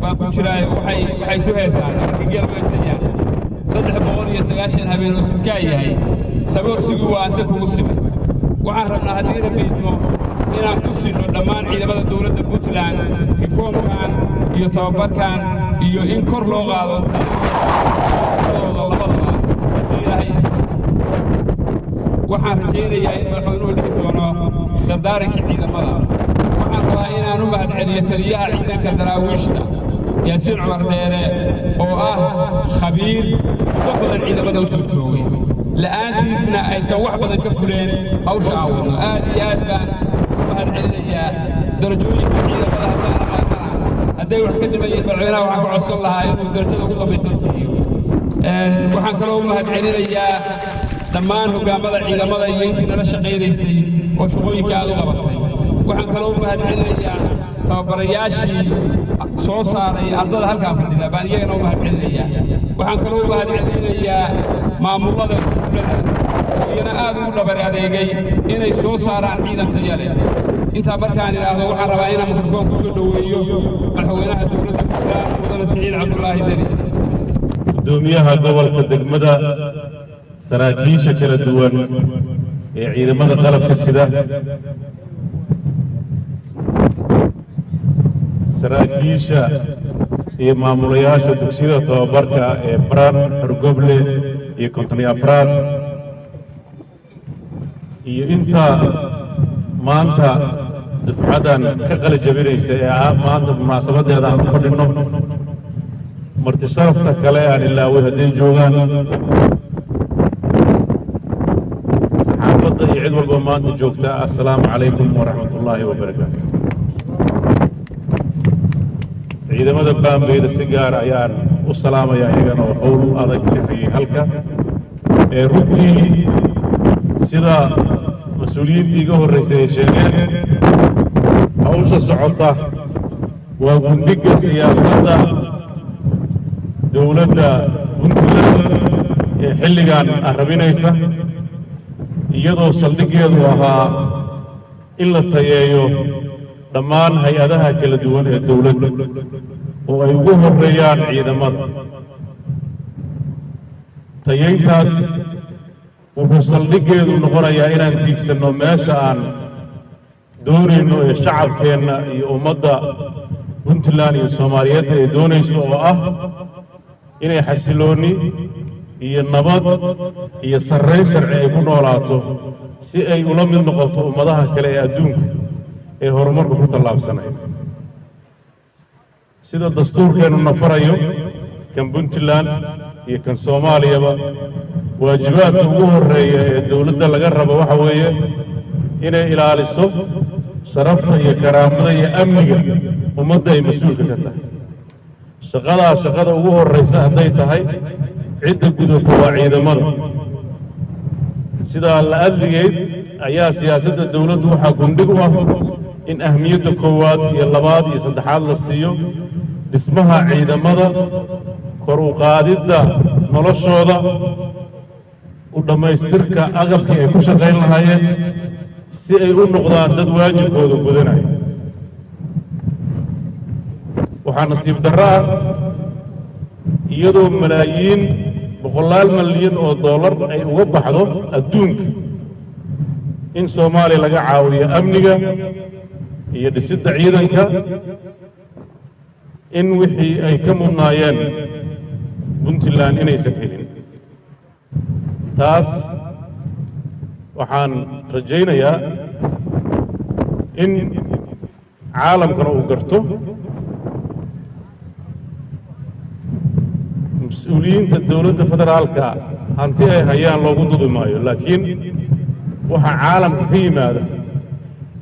baa ku jiraayo, waxay ku heesaan marka geela ku heesayaan: 390 habeen oo sidkaa yahay, saboorsigu waa anse kugu siman. Waxaan rabnaa, haddii Rabbi idmo, inaan ku sinno dhammaan ciidamada dowladda Puntland reform-kan iyo tababarkan iyo in kor loo qaado tayadooda labadaba, haddii Ilaahay. Waxaan rajaynayaa in madaxweynuhu dhihi doono dardaarankii ciidamada. Waxaan rabaa inaan u mahadceliyo taliyaha ciidanka Daraawiishta, Yaasiin Cumar Dheere, oo ah khabiir muddo badan ciidamada u soo joogay, la'aantiisna aysan wax badan ka fuleen hawsha aan wadno. Aad iyo aad baan u mahadcelinayaa. Darajooyinka ciidamada haddaan aqaanana, hadday wax ka dhimayeen, madaxweynaha waxaan ka codsan lahaa inuu darajada ugu dambaysan siiyo. Waxaan kaloo u mahadcelinayaa dhammaan hoggaammada ciidamada iyo intii nala shaqaynaysay oo shaqooyinka aad u qabatay. Waxaan kaloo u mahadcelinayaa tababarayaashii soo saaray ardada halkaan fadhida baan iyagana u mahadcelinayaa. Waxaan kaloo u mahadcelinayaa maamullada iskuullada oo iyana aad ugu dhabar adeegay inay soo saaraan ciidan taya leh. Intaa markaan idhaahdo, waxaan rabaa inaan mikrofoon ku soo dhoweeyo madaxweynaha dowladda Puntland, mudane Siciid Cabdulaahi Deni. Gudoomiyaha gobolka, degmada, saraakiisha kala duwan ee ciidamada qalabka sida, saraakiisha iyo maamulayaasha dugsiyada tababarka ee Baran, Xorgoble iyo 54aad, iyo inta maanta dufcadan ka qala jabinaysa ee ah maanta munaasabadeeda aan u fadhinno, marti sharafta kale aan ilaaway hadday joogaan, saxaafadda iyo cid walba maanta joogta, assalaamu calaykum waraxmat ullaahi wabarakaatu. Ciidamada baambeyda si gaara ayaan u salaamaya, iyagana oo howl adag ka hayay halka. Ee runtii, sida mas-uuliyiintii iga horraysay ay sheegeen, hawsha socota waa gundhigga siyaasadda dowladda Puntland ee xilligan arrabinaysa. Iyadoo saldhiggeedu ahaa in la tayeeyo dhammaan hay-adaha kala duwan ee dowladda oo ay ugu horreeyaan ciidamada. Tayeyntaas wuxuu saldhiggeedu noqonayaa inaan tiigsanno meesha aan doonayno ee shacabkeenna iyo ummadda Puntland iyo Soomaaliyeedba ay doonayso, oo ah inay xasiloonni iyo nabad iyo sarrayn sharci ay ku noolaato, si ay ula mid noqoto ummadaha kale ee adduunka ee horumarka ku tallaabsanaya. Sida dastuurkeennu na farayo, kan Puntland iyo kan Soomaaliyaba, waajibaadka ugu horreeya ee dowladda laga rabo waxa weeye inay ilaaliso sharafta iyo karaamada iyo amniga ummadda ay mas-uulka ka tahay. Shaqadaa shaqada ugu horraysa hadday tahay, cidda gudato waa ciidamada. Sidaa la adligeed ayaa siyaasadda dowladdu waxaa gundhig u ah in ahmiyadda koowaad iyo labaad iyo saddexaad la siiyo dhismaha ciidamada, kor u qaadidda noloshooda, u dhammaystirka agabkii ay ku shaqayn lahaayeen, si ay u noqdaan dad waajibkooda gudanaya. Waxaa nasiib darro ah, iyadoo malaayiin, boqolaal malyan oo dollar ay uga baxdo adduunka in Soomaaliya laga caawiyo amniga iyo dhisidda ciidanka, in wixii ay ka mudnaayeen Puntland inaysan helin. Taas waxaan rajaynayaa in caalamkana uu garto, mas-uuliyiinta dowladda federaalka hanti ay hayaan loogu dudi maayo, laakiin waxaa caalamka ka yimaada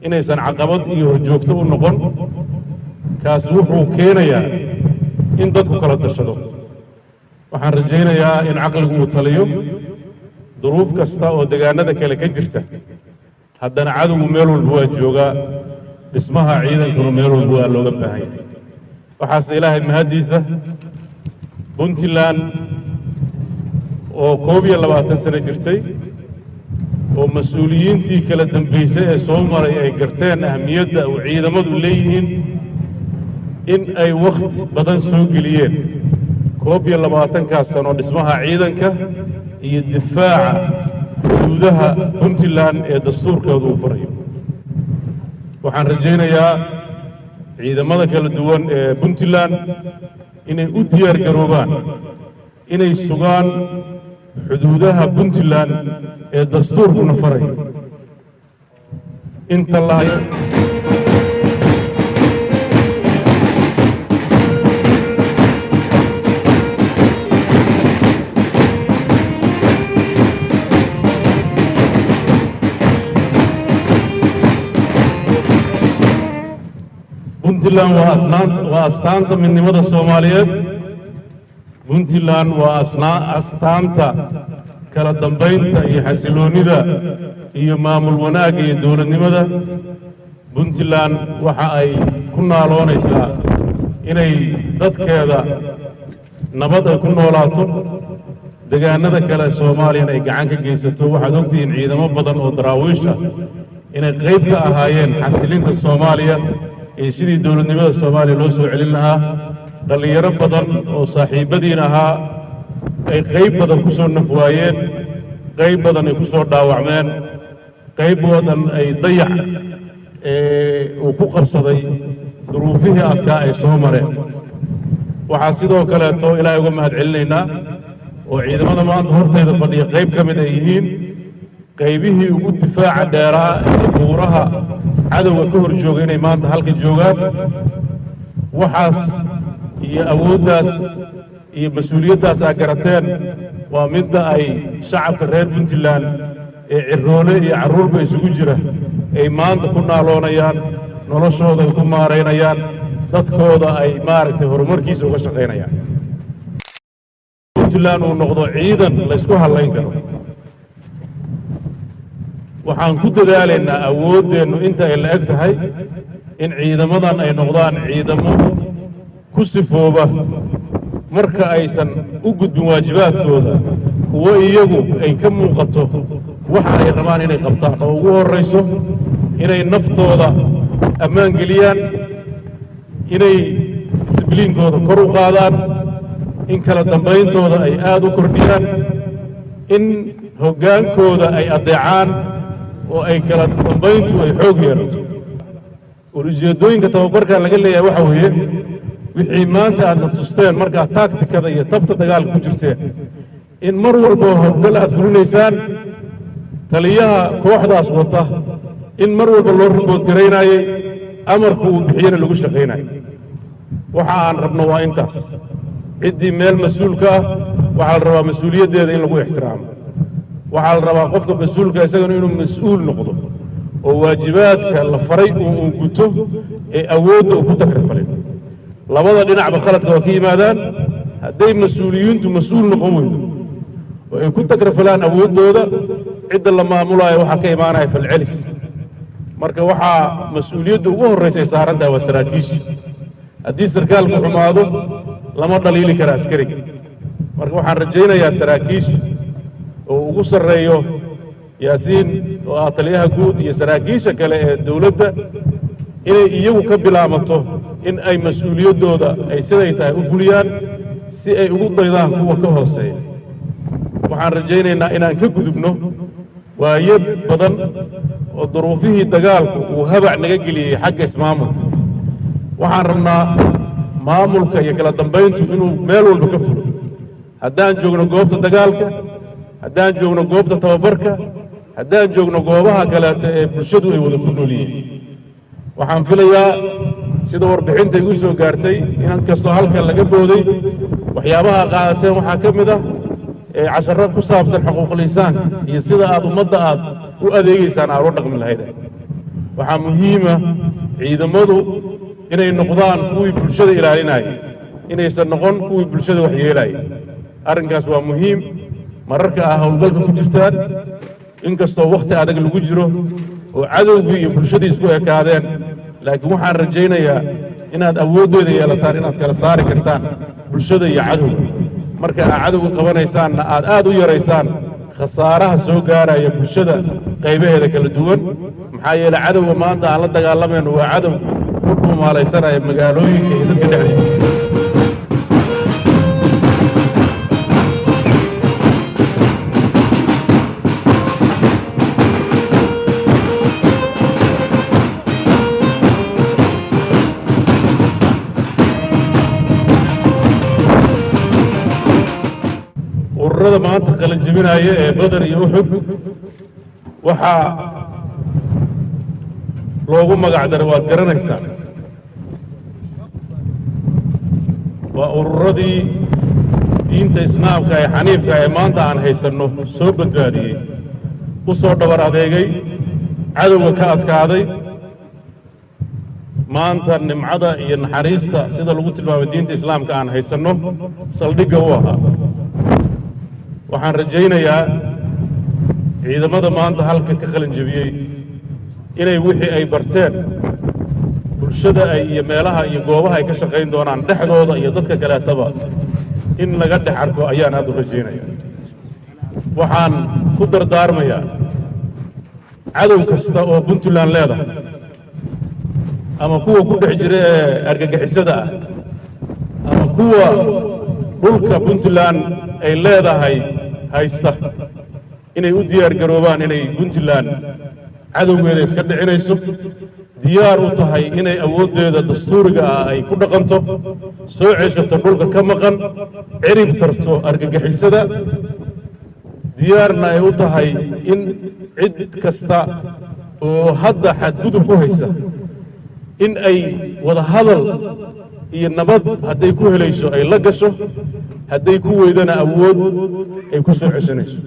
inaysan caqabad iyo horjoogto u noqon. Kaas wuxuu keenayaa in dadku kala tashado. Waxaan rajaynayaa in caqligu uu taliyo. Duruuf kasta oo degaanada kale ka jirta, haddana cadowgu meel walba waa joogaa, dhismaha ciidankuna meel walba waa looga baahan yahay. Waxaase Ilaahay mahaddiisa, Puntland oo 21 sano jirtay oo mas-uuliyiintii kala dambaysay ee soo maray ay garteen ahmiyadda uu ciidamadu leeyihiin, in ay wakhti badan soo geliyeen 21-kaas sano dhismaha ciidanka iyo difaaca xuduudaha Puntland ee dastuurkooda uu furayo. Waxaan rajaynayaa ciidamada kala duwan ee Puntland inay u diyaar garoobaan inay sugaan xuduudaha Puntland ee dastuurkuna farayo inta la hayo. Puntland waa astaanta midnimada Soomaaliyeed. Puntland waa astaanta kala dambaynta iyo xasiloonnida iyo maamul wanaagga iyo dowladnimada. Puntland waxa ay ku naaloonaysaa inay dadkeeda nabad ay ku noolaato, degaanada kale Soomaaliyana ay gacan ka geysato. Waxaad ogtihiin ciidamo badan oo daraawiish ah inay qayb ka ahaayeen xasilinta Soomaaliya iyo sidii dowladnimada Soomaaliya loo soo celin lahaa. Dhallinyaro badan oo saaxiibbadiin ahaa ay qayb badan ku soo naf waayeen, qayb badan ay ku soo dhaawacmeen, qayb badan ay dayac uu ku qabsaday duruufihii adkaa ay soo mareen. Waxaa sidoo kaleeto Ilaahay uga mahad celinaynaa oo ciidamada maanta hortayda fadhiya qayb ka mid ay yihiin qaybihii ugu difaaca dheeraa ee buuraha cadowga ka hor jooga inay maanta halka joogaan. Waxaas iyo awooddaas iyo mas-uuliyaddaas aa garateen waa midda ay shacabka reer Puntland ee cirroole iyo carruurba isugu jira ay maanta ku naaloonayaan, noloshooda ay ku maaraynayaan, dadkooda ay maaragtay horumarkiisa uga shaqaynayaan. Puntland uu noqdo ciidan la ysku hallayn karo. Waxaan ku dadaalaynaa awooddeennu inta ay la eg tahay in ciidamadan ay noqdaan ciidamo ku sifooba, marka aysan u gudbin waajibaadkooda, kuwo iyagu ay ka muuqato Waxa ay rabaan inay qabtaan oo ugu horrayso inay naftooda ammaan geliyaan, inay disibliinkooda kor u qaadaan, in kala dambayntooda ay aad u kordhiyaan, in hoggaankooda ay addeecaan oo ay kala dambayntu ay xoog yeelato. Ujeeddooyinka tababarkan laga leeyahay waxa weeye wixii maanta aadna tusteen markaad taagtikada iyo tabta dagaalka ku jirteen, in mar walba howlgal aad fulinaysaan taliyaha kooxdaas wata in mar walba loo report garaynayey, amarku uu bixiyena lagu shaqaynayo. Waxa aan rabno waa intaas. Ciddii meel mas-uulka ah waxaa la rabaa mas-uuliyaddeeda in lagu ixtiraamo. Waxaa la rabaa qofka mas-uulka isagana inuu mas-uul noqdo oo waajibaadka la faray uu guto ee awoodda uu ku takrifalin. Labada dhinacba khaladka waa ka yimaadaan. Hadday mas-uuliyiintu mas-uul noqon weydo oo ay ku takrafalaan awooddooda, cidda la maamulaayo waxaa ka imaanaya falcelis. Marka waxaa mas-uuliyadda ugu horraysa ay saaran tahay waa saraakiisha. Haddii sarkaalku xumaado, lama dhaliili kara askariga. Marka waxaan rajaynayaa saraakiisha oo ugu sarreeyo Yaasiin oo ah taliyaha guud iyo saraakiisha kale ee dawladda inay iyagu ka bilaabato in ay mas-uuliyaddooda ay siday tahay u fuliyaan, si ay ugu daydaan kuwa ka hooseeya. Waxaan rajaynaynaa inaan ka gudubno waayo badan oo duruufihii dagaalku uu habac naga geliyey xagga ismaamulka. Waxaan rabnaa maamulka iyo kala dambayntu inuu meel walba ka fulo, haddaan joogno goobta dagaalka, haddaan joogno goobta tababarka, haddaan joogno goobaha kaleeta ee bulshadu ay wada ku nool yihiin. Waxaan filayaa, sida warbixinta igu soo gaartay, in kastoo halkan laga booday, waxyaabaha qaadateen waxaa ka mid ah casharro ku saabsan xuquuqul insaanka iyo sida aad ummadda aad u adeegaysaan aad u dhaqmi lahayd. Waxaa muhiima ciidamadu inay noqdaan kuwii bulshada ilaalinaya, inaysan noqon kuwii bulshada waxyeelaya. Arrinkaas waa muhiim. Mararka ah howlgalka ku jirtaan, inkastoo wakhti adag lagu jiro oo cadowgii iyo bulshadii isku ekaadeen, laakiin waxaan rajaynayaa inaad awooddeeda yeelataan inaad kala saari kartaan bulshada iyo cadowga. Marka aad cadowga qabanaysaanna, aad aad u yaraysaan khasaaraha soo gaaraya bulshada qaybaheeda kala duwan, maxaa yeelay cadowga maanta aan la dagaalamayno waa cadow ku dhuumaalaysanaya magaalooyinka iyo dadka dhexdiisa. Ururada maanta qalinjebinaya ee Badar iyo Uxud waxaa loogu magac daray waad garanaysaan, waa ururadii diinta Islaamka ee xaniifka ee maanta aan haysanno soo badbaadiyey, u soo dhabar adeegay, cadowga ka adkaaday. Maanta nimcada iyo naxariista sida lagu tilmaamay diinta Islaamka aan haysanno saldhigga u ahaa. Waxaan rajaynayaa ciidamada maanta halka ka qalin jebiyey inay wixii ay barteen bulshada ay iyo meelaha iyo goobaha ay ka shaqayn doonaan dhexdooda iyo dadka kaleetaba in laga dhex arko ayaan aad u rajaynaya. Waxaan ku dardaarmayaa cadow kasta oo Puntland leedahay ama kuwa ku dhex jira ee argagixisada ah ama kuwa dhulka Puntland ay leedahay haysta inay u diyaar garoobaan inay Puntland cadowgeeda iska dhicinayso, diyaar u tahay inay awooddeeda dastuuriga ah ay ku dhaqanto, soo ceshato dhulka ka maqan, cirib tarto argagixisada, diyaarna ay u tahay in cid kasta oo hadda xadgudub ku haysa in ay wada hadal iyo nabad hadday ku helayso ay la gasho, hadday ku weydana awood ay ku soo ceshanayso.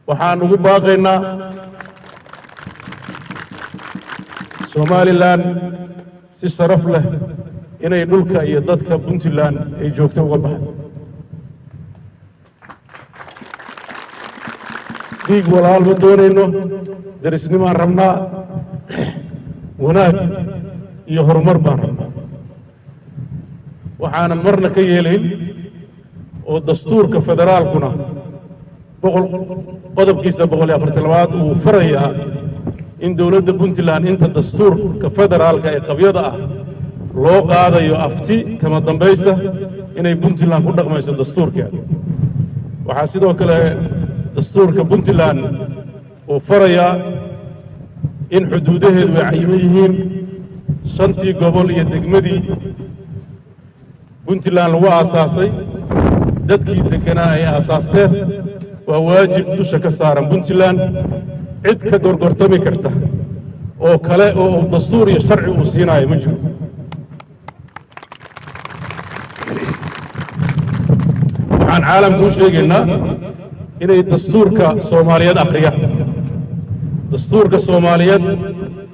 Waxaan ugu baaqaynaa Somaliland si sharaf leh inay dhulka iyo dadka Puntland ay joogto uga baxdo. Dhiig walaal ma doonayno, derisnimaan rabnaa, wanaag iyo horumar baan rabnaa. Waxaanan marna ka yeelayn oo dastuurka federaalkuna Boqol qodobkiisa 142aad uu farayaa in dowladda Puntland inta dastuurka federaalka ee qabyada ah loo qaadayo afti kama dambaysa inay Puntland ku dhaqmayso dastuurkeeda. Waxaa sidoo kale dastuurka Puntland uu farayaa in xuduudaheedu ay cayiman yihiin. Shantii gobol iyo degmadii Puntland lagu aasaasay, dadkii degganaa ay aasaasteen, waa waajib dusha ka saaran Puntland. Cid ka gorgortami karta oo kale oo uu dastuur iyo sharci uu siinaayo ma jiro. Waxaan caalamka u sheegaynaa inay dastuurka Soomaaliyeed akhriyaan, dastuurka Soomaaliyeed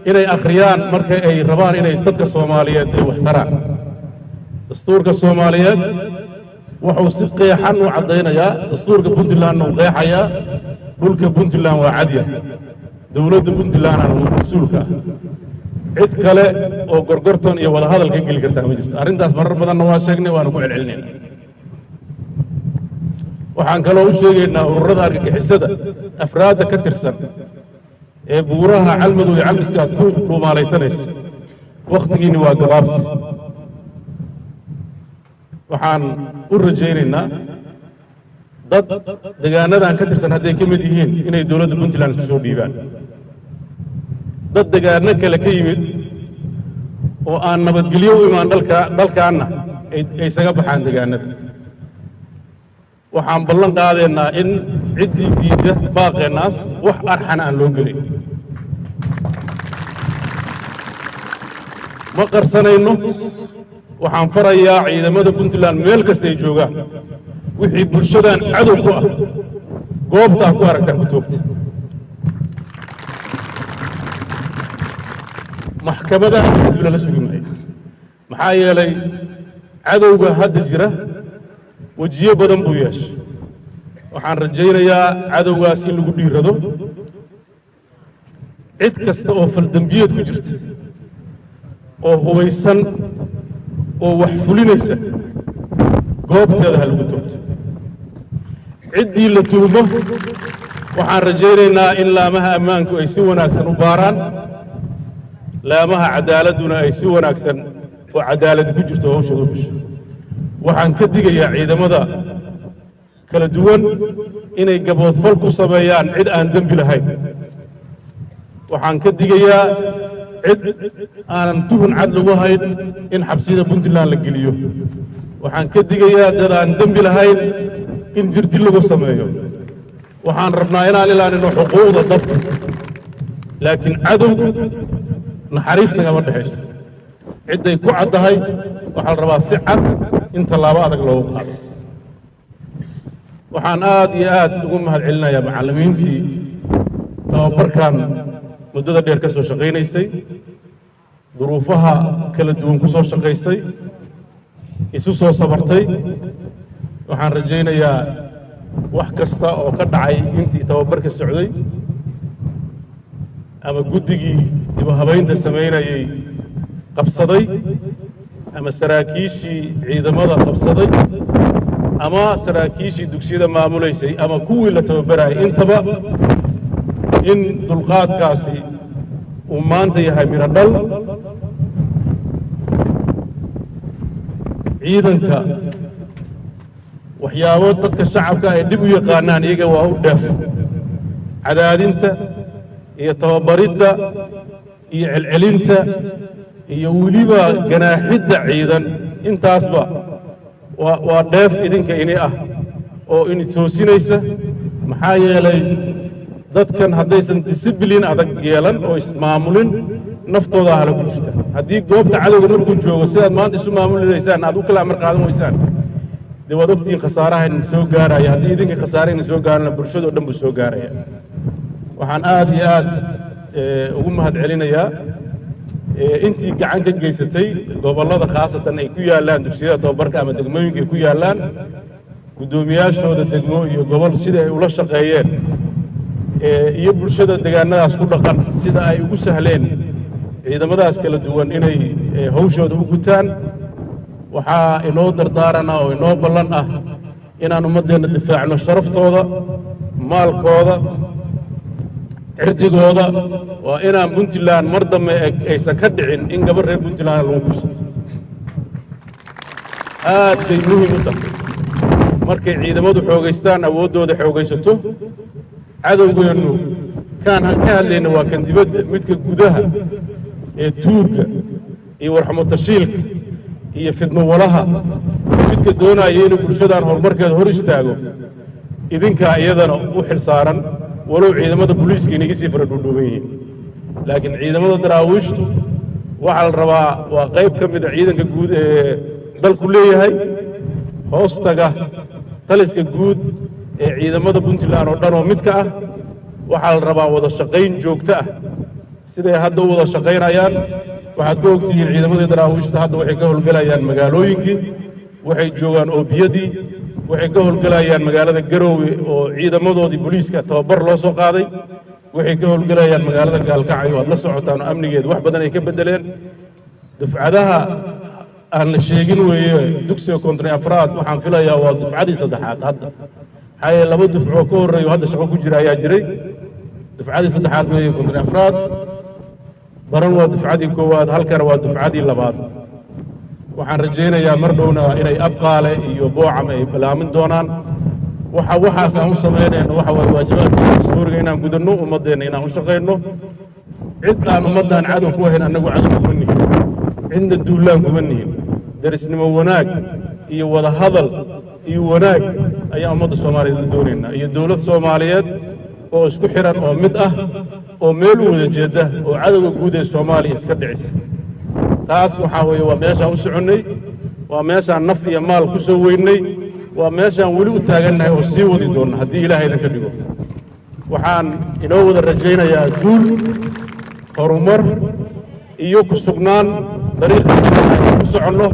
inay akhriyaan marka ay rabaan inay dadka Soomaaliyeed ay wax taraan. Dastuurka Soomaaliyeed wuxuu si qeexan u caddaynayaa, dastuurka Puntlandna uu qeexayaa, dhulka Puntland waa cadya, dowladda Puntlandna mas-uulka ah. Cid kale oo gorgortan iyo wadahadal ka geli kartaa ma jirto. Arrintaas marar badanna waa sheegnay, waana ku celcelinayna. Waxaan kaloo u sheegaynaa ururada argagixisada afraadda ka tirsan ee buuraha Calmadow iyo Calmiska aad ku dhuumaalaysanayso, wakhtigiinni waa gabaabsi. Waxaan u rajaynaynaa dad degaanadan ka tirsan hadday ka mid yihiin inay dowladda Puntland isku soo dhiibaan. Dad degaano kale ka yimid oo aan nabadgelyo u imaan dhalka dalkaanna ay isaga baxaan degaanada. Waxaan ballan qaadaynaa in ciddii diidda baaqeennaas wax arxana aan loo gelin. Ma qarsanayno. Waxaan farayaa ciidamada Puntland meel kasta ay joogaan, wixii bulshadan cadow ku ah goobta aad ku aragtaan ku toogta. Maxkamadaha kadib lala sugi maayo, maxaa yeelay cadowga hadda jira wejiyo badan buu yeeshay. Waxaan rajaynayaa cadowgaas in lagu dhiirado. Cid kasta oo faldembiyeed ku jirta oo hubaysan oo wax fulinaysa goobteeda ha lagu toogto. Ciddii la tuhumo waxaan rajaynaynaa in laamaha ammaanku ay si wanaagsan u baaraan, laamaha cadaaladduna ay si wanaagsan oo cadaaladi ku jirto hawshooda u fusho. Waxaan ka digayaa ciidamada kala duwan inay gaboodfal ku sameeyaan cid aan dembi lahayn. Waxaan ka digayaa cid aanan tuhun cad lagu hayn in xabsiyada Puntland la geliyo. Waxaan ka digayaa dad aan dembi lahayn in jirdil lagu sameeyo. Waxaan rabnaa inaan ilaalino xuquuqda dadka, laakiin cadow naxariis nagama dhexayso. Cidday ku caddahay waxaa la rabaa si cad in tallaabo adag loogu qaado. Waxaan aad iyo aad ugu mahad celinayaa macallimiintii tababarkan muddada dheer ka soo shaqaynaysay, duruufaha kala duwan ku soo shaqaysay, isu soo sabartay. Waxaan rajaynayaa wax kasta oo ka dhacay intii tababarka socday ama guddigii dibuhabaynta samaynayey qabsaday ama saraakiishii ciidamada qabsaday ama saraakiishii dugsiyada maamulaysay ama kuwii la tababarayay intaba, in dulqaadkaasi uu maanta yahay midho dhal. Ciidanka waxyaabo dadka shacabka ay dhib u yaqaanaan iyaga waa u dheef. Cadaadinta iyo tababaridda iyo celcelinta iyo weliba ganaaxidda ciidan intaasba waa dheef idinka ini ah oo ini toosinaysa, maxaa yeelay dadkan haddaysan disibiliin adag yeelan oo ismaamulin naftooda hala ku jirta. Haddii goobta cadowga markuu joogo sidaad maanta isu maamulidaysaan aad u kala amar qaadan weysaan, dee waad ogtihiin khasaaraha idin soo gaaraya. Haddii idinka khasaare idin soo gaarana, bulshadoo dhan buu soo gaaraya. Waxaan aad iyo aad ugu mahad celinayaa intii gacan ka geysatay gobollada khaasatan ay ku yaallaan dugsiyada tababarka ama degmooyinka ay ku yaallaan, guddoomiyaashooda degmo iyo gobol sida ay ula shaqeeyeen iyo bulshada deegaanadaas ku dhaqan sida ay ugu sahleen ciidamadaas kala duwan inay hawshooda u gutaan. Waxaa inoo dardaarana oo inoo ballan ah inaan ummaddeenna difaacno, sharaftooda, Maalkooda, cirdigooda waa inaan Puntland mar dambe aysan ka dhicin in gabar reer Puntland lagu kufsado. Aad bay muhiim u tahay. Markay ciidamadu xoogaystaan, awooddooda xoogaysato, cadowgeennu kaan ka hadlayna waa kan dibadda. Midka gudaha ee tuugga iyo warxumotashiilka iyo fidmo walaha, midka doonaya inuu bulshadan horumarkeeda hor istaago, idinkaa iyadana u xil saaran. Walow ciidamada booliiska inaga sii fara dhuudhuuban yihiin, laakiin ciidamada daraawiishtu waxaa la rabaa waa qayb ka mida ciidanka guud ee dalku leeyahay, hoostaga taliska guud ee ciidamada Puntland oo dhan oo midka ah. Waxaa la rabaa wada shaqayn joogto ah siday hadda u wada shaqaynayaan. Waxaad ku ogtihiin ciidamadii daraawiishta hadda waxay ka howlgelayaan magaalooyinkii, waxay joogaan oobiyadii, waxay ka howlgelayaan magaalada Garoowe oo ciidamadoodii booliiska tababar loo soo qaaday, waxay ka howlgelayaan magaalada Gaalkacyo, aad la socotaan oo amnigeed wax badan ay ka beddeleen. Dufcadaha aan la sheegin weeye dugsiga 54aad. Waxaan filayaa waa dufcadii saddexaad hadda, maxaa yeele laba dufcoo ka horreeyo hadda shaqo ku jira ayaa jiray. Dufcadii saddexaad weeye 54aad. Baran waa dufcadii koowaad, halkana waa dufcadii labaad. Waxaan rajaynayaa mar dhowna inay Abqaale iyo Boocam ay balaamin doonaan. Waxa waxaas aan u samaynayno waxa waaye waajibaadka dastuuriga inaan gudanno, ummaddeenna inaan u shaqayno. Cid aan ummaddan cadow ku ahayn annagu cadow kuma nihin, cidna duulaan kuma nihin. Derisnimo wanaag iyo wada hadal iyo wanaag ayaan ummadda Soomaaliyeed la doonaynaa, iyo dowlad Soomaaliyeed oo isku xiran oo mid ah oo meel u wada jeedda oo cadowga guud ee Soomaaliya iska dhicisa. Taas waxaa weeye waa meeshaan u soconnay, waa meeshaan naf iyo maal ku soo weynay, waa meeshaan weli u taagannahay oo sii wadi doonna haddii Ilaahay idinka dhigo. Waxaan inoo wada rajaynayaa guul, horumar iyo ku sugnaan dariiqa aynu ku soconno,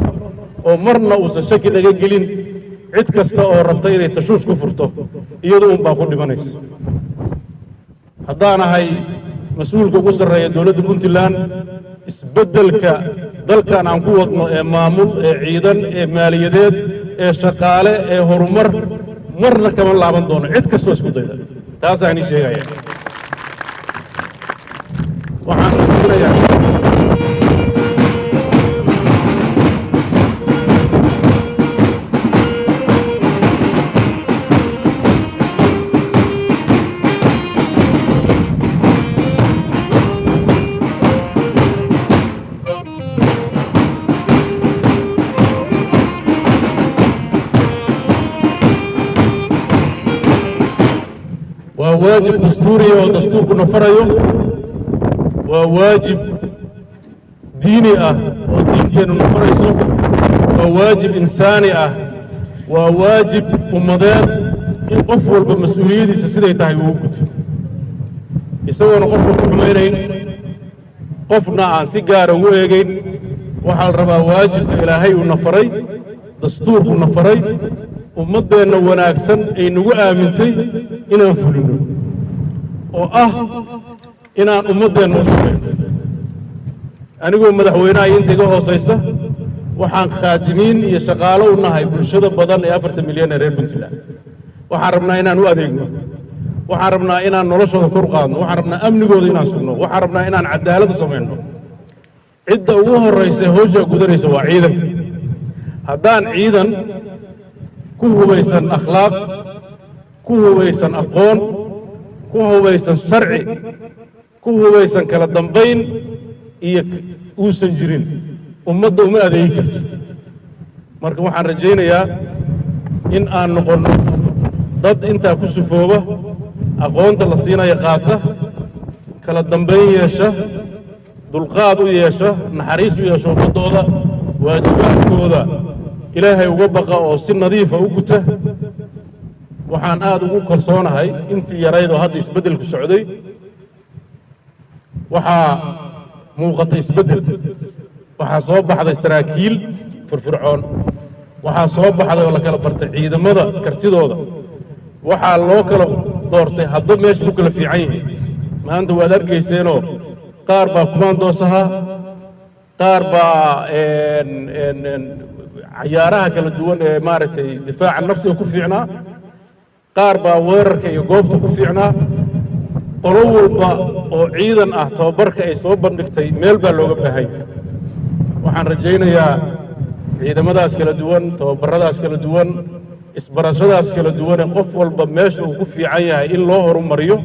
oo marna uusan shaki naga gelin. Cid kasta oo rabta inay tashuush ku furto, iyadu un baa ku dhimanaysa. Haddaan ahay mas-uulka ugu sarreeya dowladda Puntland, isbeddelka dalkan aan ku wadno ee maamul, ee ciidan, ee maaliyadeed, ee shaqaale, ee horumar, marna kama laaban doono cid kastoo isku dayda. Taasaan ii sheegaya. Waxaan rajaynayaa waa waajib dastuuriya oo dastuurkuna farayo, waa waajib diini ah oo diinteennuna farayso, waa waajib insaani ah, waa waajib ummadeed in qof walba mas-uuliyadiisa siday tahay uu guto, isagoona qofka ku xumaynayn, qofna aan si gaara ugu eegayn. Waxaa la rabaa waajibka Ilaahay uuna faray, dastuurkuna faray, ummaddeenna wanaagsan ay nagu aamintay inaan fulinno, oo ah inaan ummaddeenna u shaqayno. Anigoo madaxweynaha iyo inta iga hoosaysa, waxaan khaadimiin iyo shaqaalo u nahay bulshada badan ee 40 milyan ee reer Puntland. Waxaan rabnaa inaan u adeegno, waxaan rabnaa inaan noloshooda kor qaadno, waxaan rabnaa amnigooda inaan sugno, waxaan rabnaa inaan cadaalad u samayno. Cidda ugu horraysa hawshaa gudanaysa waa ciidanka. Haddaan ciidan ku hubaysan akhlaaq, ku hubaysan aqoon, ku hubaysan sharci, ku hubaysan kala dambayn iyo uusan jirin, ummadda uma adeegi karto. Marka waxaan rajaynayaa in aan noqonno dad intaa ku sifooba, aqoonta la siinaya qaata, kala dambayn yeesha, dulqaad u yeesha, naxariis u yeesha ummaddooda, waajibaadkooda Ilaahay uga baqa oo si nadiifa u guta. Waxaan aad ugu kalsoonahay intii yarayd oo hadda isbeddelku socday, waxaa muuqata isbeddel. Waxaa soo baxday saraakiil firfircoon, waxaa soo baxday oo la kala bartay ciidamada kartidooda, waxaa loo kala doortay hadba meesha ku kala fiican yihiin. Maanta waad arkayseenoo qaar baa kumaandoos ahaa, qaar baa cayaaraha kala duwan ee maaragtay difaaca nafsiga ku fiicnaa. Qaar baa weerarka iyo goobta ku fiicnaa. Qolo walba oo ciidan ah tababarka ay soo bandhigtay meel baa looga baahay. Waxaan rajaynayaa ciidamadaas kala duwan, tababarradaas kala duwan, isbarashadaas kala duwane, qof walba meesha uu ku fiican yahay in loo horumariyo,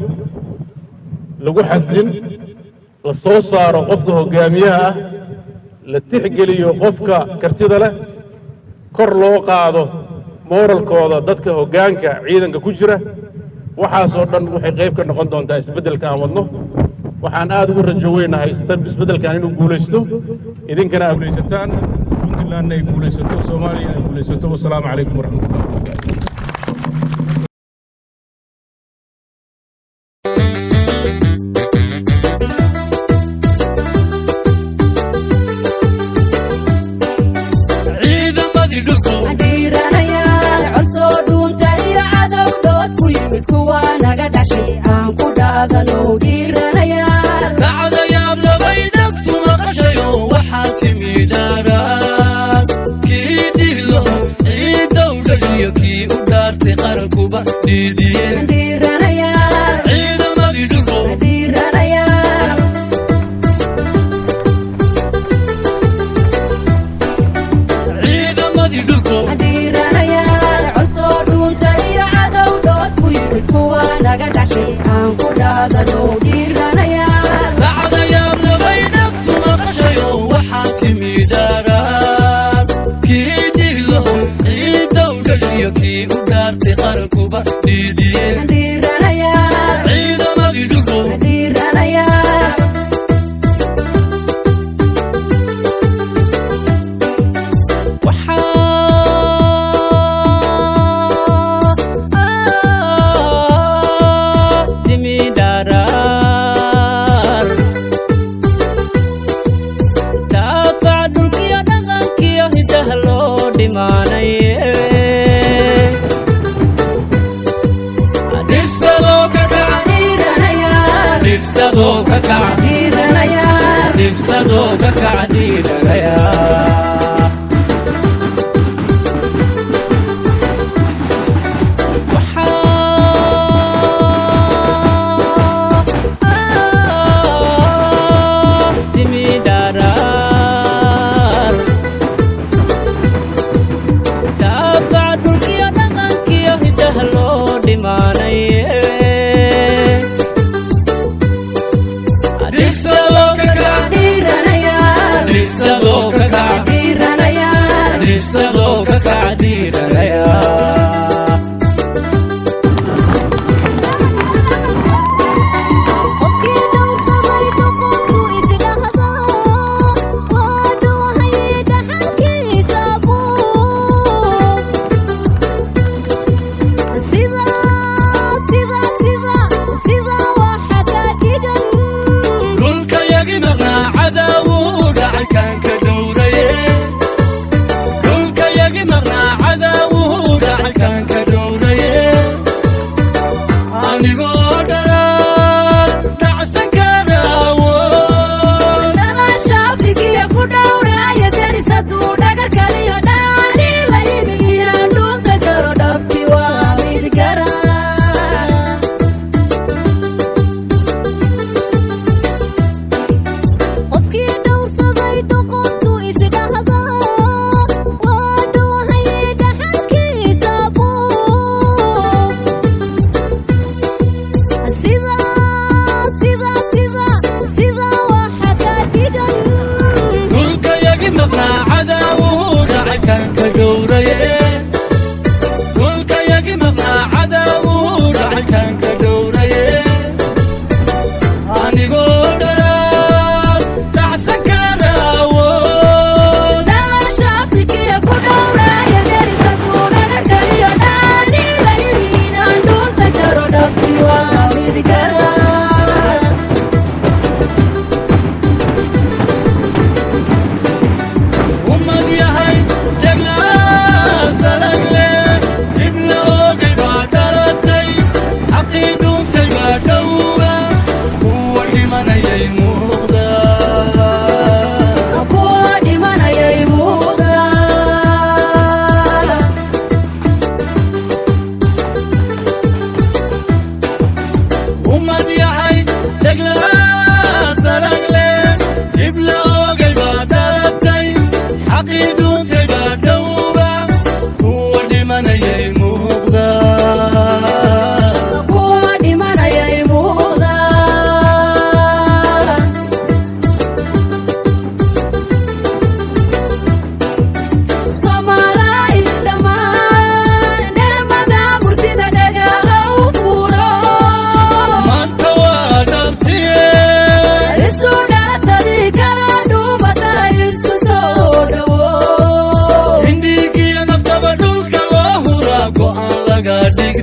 lagu xasdin, la soo saaro qofka hoggaamiyaha ah, la tixgeliyo qofka kartida leh, kor loo qaado mooralkooda dadka hoggaanka ciidanka ku jira. Waxaasoo dhan waxay qayb ka noqon doontaa isbeddelka aan wadno. Waxaan aad ugu rajo weynahay isbeddelkan inuu guulaysto, idinkana aad guulaysataan, Puntlandna ay guulaysato, Soomaaliya ay guulaysato. Wasalaamu calaykum waraxmatullahi wabarakaatu. Ciidamadii dhulku. Dhiiranayaal, col soo dhuunta iyo cadow dhood ku yimid kuwa naga dhashay aan ku dhaadano, dhiiranayaal. Dhacdayaab labay dhagtu maqashayo, waxaa timi dhaaraan kii dhihlo ciiddow dhashiyo kii u dhaartay qarankuba dhiidhiyeen. Dhiiranayaal. Ciidamadii dhulku. Dhiiranayaal. Ciidamadii dhulku. Dhiiranayaal, col soo dhuunta iyo cadow dhood ku yimid kuwa naga dhashay aan ku dhaadano, dhiiranayaal. Dhacdayaab labay dhagtu maqashayo, waxaa timi dhaaraan kii dhihlo ciiddow dhashiyo kii u dhaartay qarankuba dhiidhiyeen. Dhiiranayaal. Ciidamadii dhulku. Dhiiranayaal. Timi dharaar daafac dhulkiyo dhaqankiyo hidaha loo dhimaanaye. Dhibsadoo ka kaca. Dhiiranayaal. Dhibsadoo ka kaca. Dhiiranayaal. Dhibsadoo ka kaca, dhiiranayaa. Timi dharaar daafac dhulkiyo dhaqankiyo hidaha loo dhimaanaye. Dhibsadoo ka kaca. Dhiiranayaal. Dhibsadoo ka kaca. Dhiiranayaal. Dhibsadoo ka kaca, dhiiranayaa. Qofkii dhowrsaday doqontu isdhahda waa dhoohay dhaxalkiisa buug sida sida sida sida waxa ka dhigan. Dhulka yagi maqnaa cadaawuu dhacankaan ka dhowraye. Dhulka yagi maqnaa.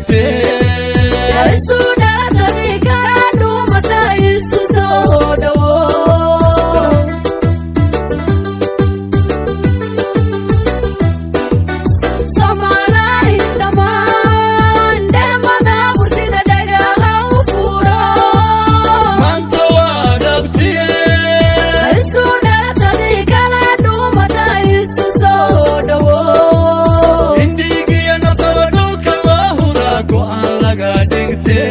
dhigtee. Isu dhalatay kala dhuumata, isu soo dhawo. Soomaalay dhammaan dhehmada burtida dhagaha u furo. Maanta waa dhabtiye. Isu dhalatay kala dhuumata, isu soo dhawo. Indhiigiyo naftaba dhulka loo huraa go'aan laga dhigtee.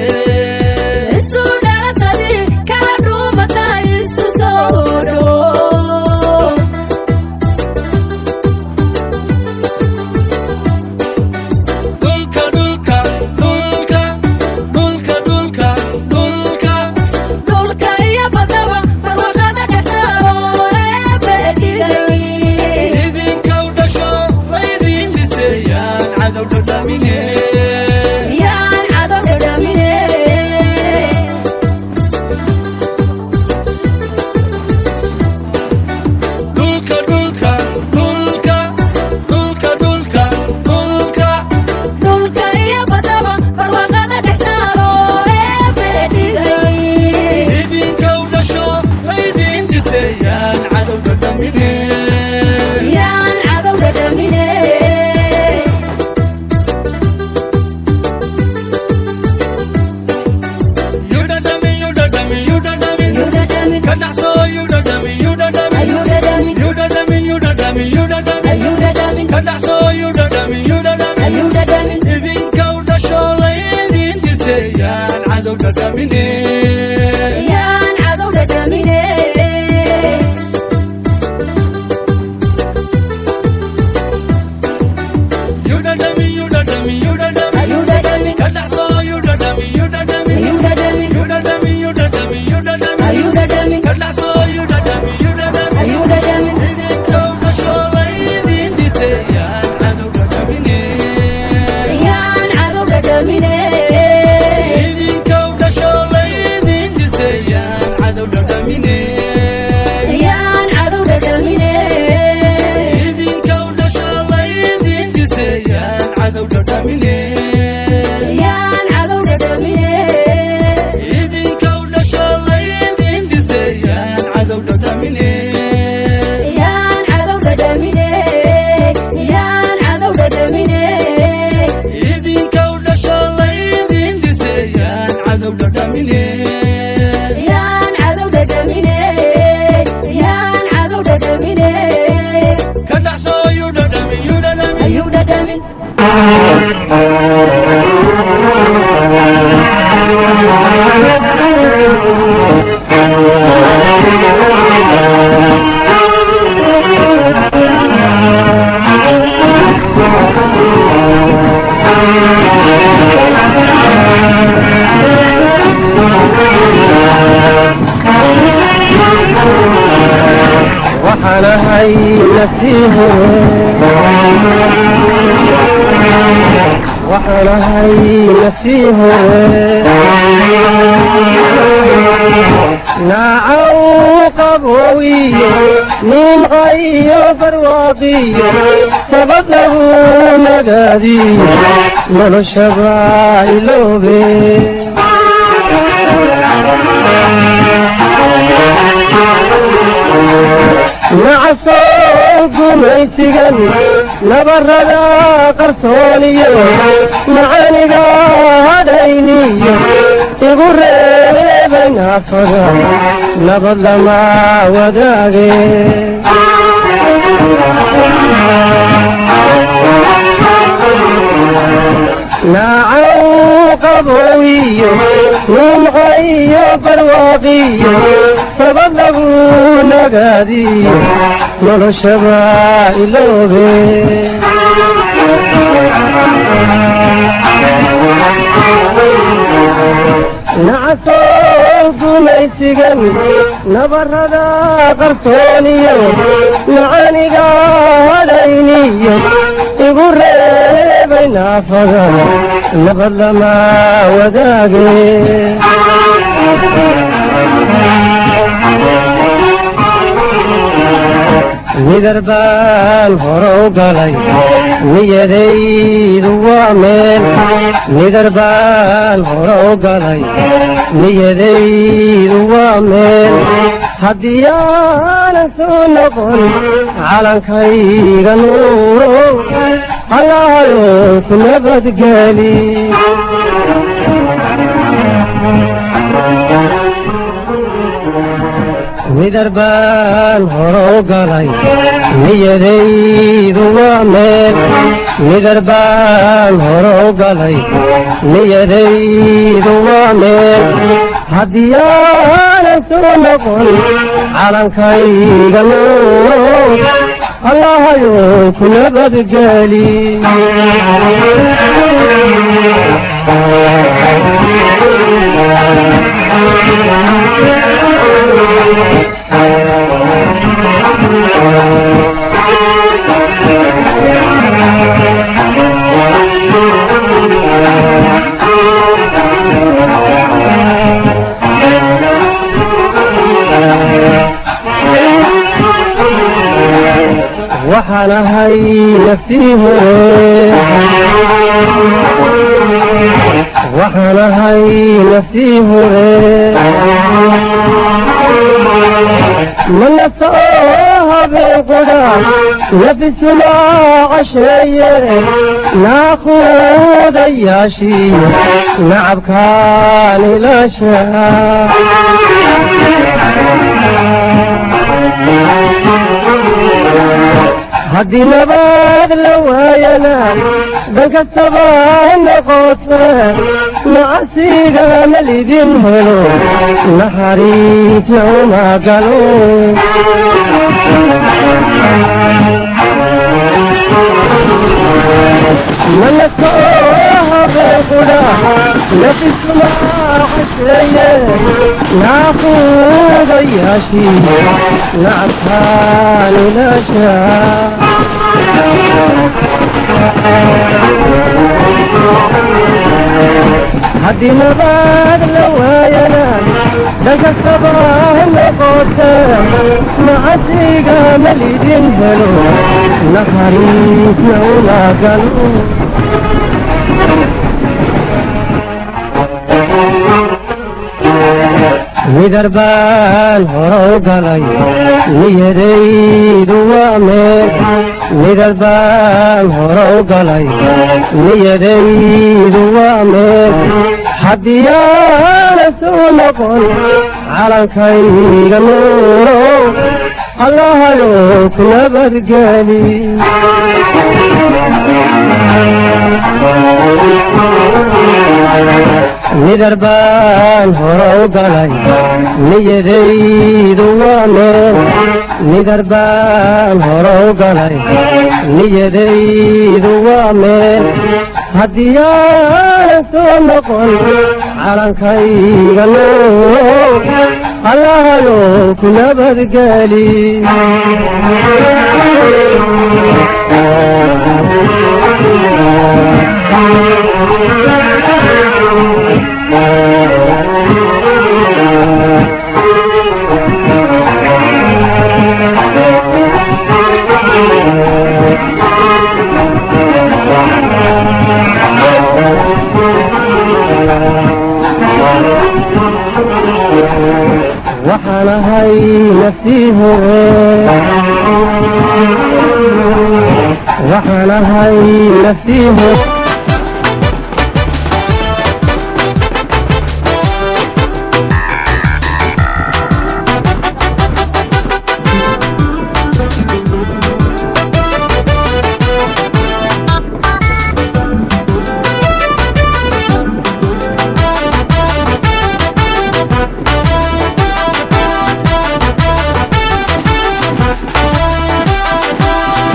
Isu dhalatay kala dhuumata, isu soo dhawo. Dhulka, dhulka, dhulka, dhulka, dhulka, dhulka. Dhulka iyo badaba barwaaqada dhextaalo ee bedhigay. Idinkaw dhasho laydin dhiseeyaan cadow dhadhamine. Yaan cadow dhadhamine. Dhulka, dhulka, dhulka, dhulka, dhulka, dhulka. Dhulka iyo badaba barwaaqada dhextaalo ee bedhigay. Idinkaw dhasho laydin dhiseeyaan cadow dhadhamine. Yaan cadow dhadhamine. Yudhadhami, yudhadhami, yudhadhami. Ka dhacso yudhadhami, yudhadhami. Yudhadhami, yudhadhami, yudhadhami. Ka dhacso yudhadhami, yudhadhami. Idinkaw dhasho laydin dhiseeyaan cadow dhadhamine. Yaan cadow dhadhamine. Yudhadhami, yudhadhami, yudhadhami. Ka dhacso yudhadhami, yudhadhami. Yudhadhami, yudhadhami, yudhadhami. Ka dhacso yudhadhami, yudhadhami. Idinkaw dhasho laydin dhiseeyaan cadow dhadhamine. Yaan cadow dhadhamine. Idinkaw dhasho laydin dhiseeyaan cadow dhadhamine. Yaan cadow dhadhamine. Idinkaw dhasho laydin dhiseeyaan cadow dhadhamine. Yaan cadow dhadhamine. Idinkaw dhasho laydin dhiseeyaan cadow dhadhamine. Yaan cadow dhadhamine. Yaan cadow dhadhamine. Idinkaw dhasho laydin dhiseeyaan cadow dhadhamine. Yaan cadow dhadhamine. Yaan cadow dhadhamine. Ka dhacso yudhadhami, yudhadhami. Ayuu dhadhamin. Waxaan ahay nasiihu, waxaan ahay nasiihu, naacaw qabowiyo nimcayo barwaaqiyo nabad lagu nagaadiyo noloshaba iloobe. Nacasoo gumaysigan nabarada qarsooniyo macaaniga hadhayniyo igu reebay naafada nabad lama wadaage. Naacaw qabowiyo nimcayo barwaaqiyo sabab lagu nagaadiyo noloshaba iloobe. Nacasoo gumaysigan nabarada qarsooniyo macaaniga hadhayniyo igu reebay naafada nabad lama wadaage. Nidar baan hore u galay, niyadaydu waa meel. Nidar baan hore u galay, niyadaydu waa meel. Haddii aanan soo noqon, calankayga nuuro Allahayow ku nabadgeli. Nidar baan hore u galay, niyadaydu waa meel. Nidar baan hore u galay, niyadaydu waa meel. Haddii aanan soo noqon, calankayga nuuro Allahayow ku nabadgeli. Waxaan ahay naftii hore, waxaan ahay naftii hore. Mana soo habeen qudha nafisuma casheeye, naaquudayaashiyo nacabkaan ilaasha. Haddii nabad la waayana, dan kastaba noqote, nacasiga malidin helo, naxariisna uma galo. Mana soo habeen qudha nafisuma casheeye, naaquudayaashii nacabkaan ilaasha. Haddii nabad la waayana, dan kastaba noqote, nacasiga malidin helo, naxariisna uma galo. Nidar baan hore u galay, niyadaydu waa meel. Nidar baan hore u galay, niyadaydu waa meel. Haddii aanan soo noqon, calankayga nuuro Allahayow ku nabadgeli. Nidar baan hore u galay, niyadaydu waa meel. Nidar baan hore u galay, niyadaydu waa meel. Haddii aanan soo noqon, calankayga nuuro Allahayow ku nabadgeli. Waxaan ahay naftii hore, waxaan ahay naftii hore.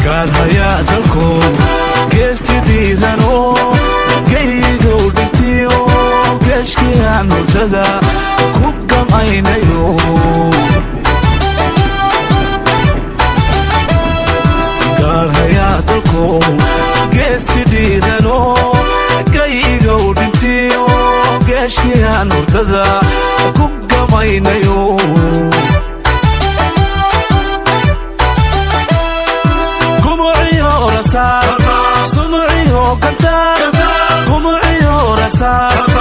Gaadhayaa dalkow geesi dhiidano, geygow dhintiyo geeshkiyaan hurdada ku gamaynayo. Gaadhayaa dalkow geesi dhiidano, geygow dhintiyo geeshkiyaan hurdada ku gamaynayo. Rasaas, sumuciyo gantaal, gumuciyo rasaas.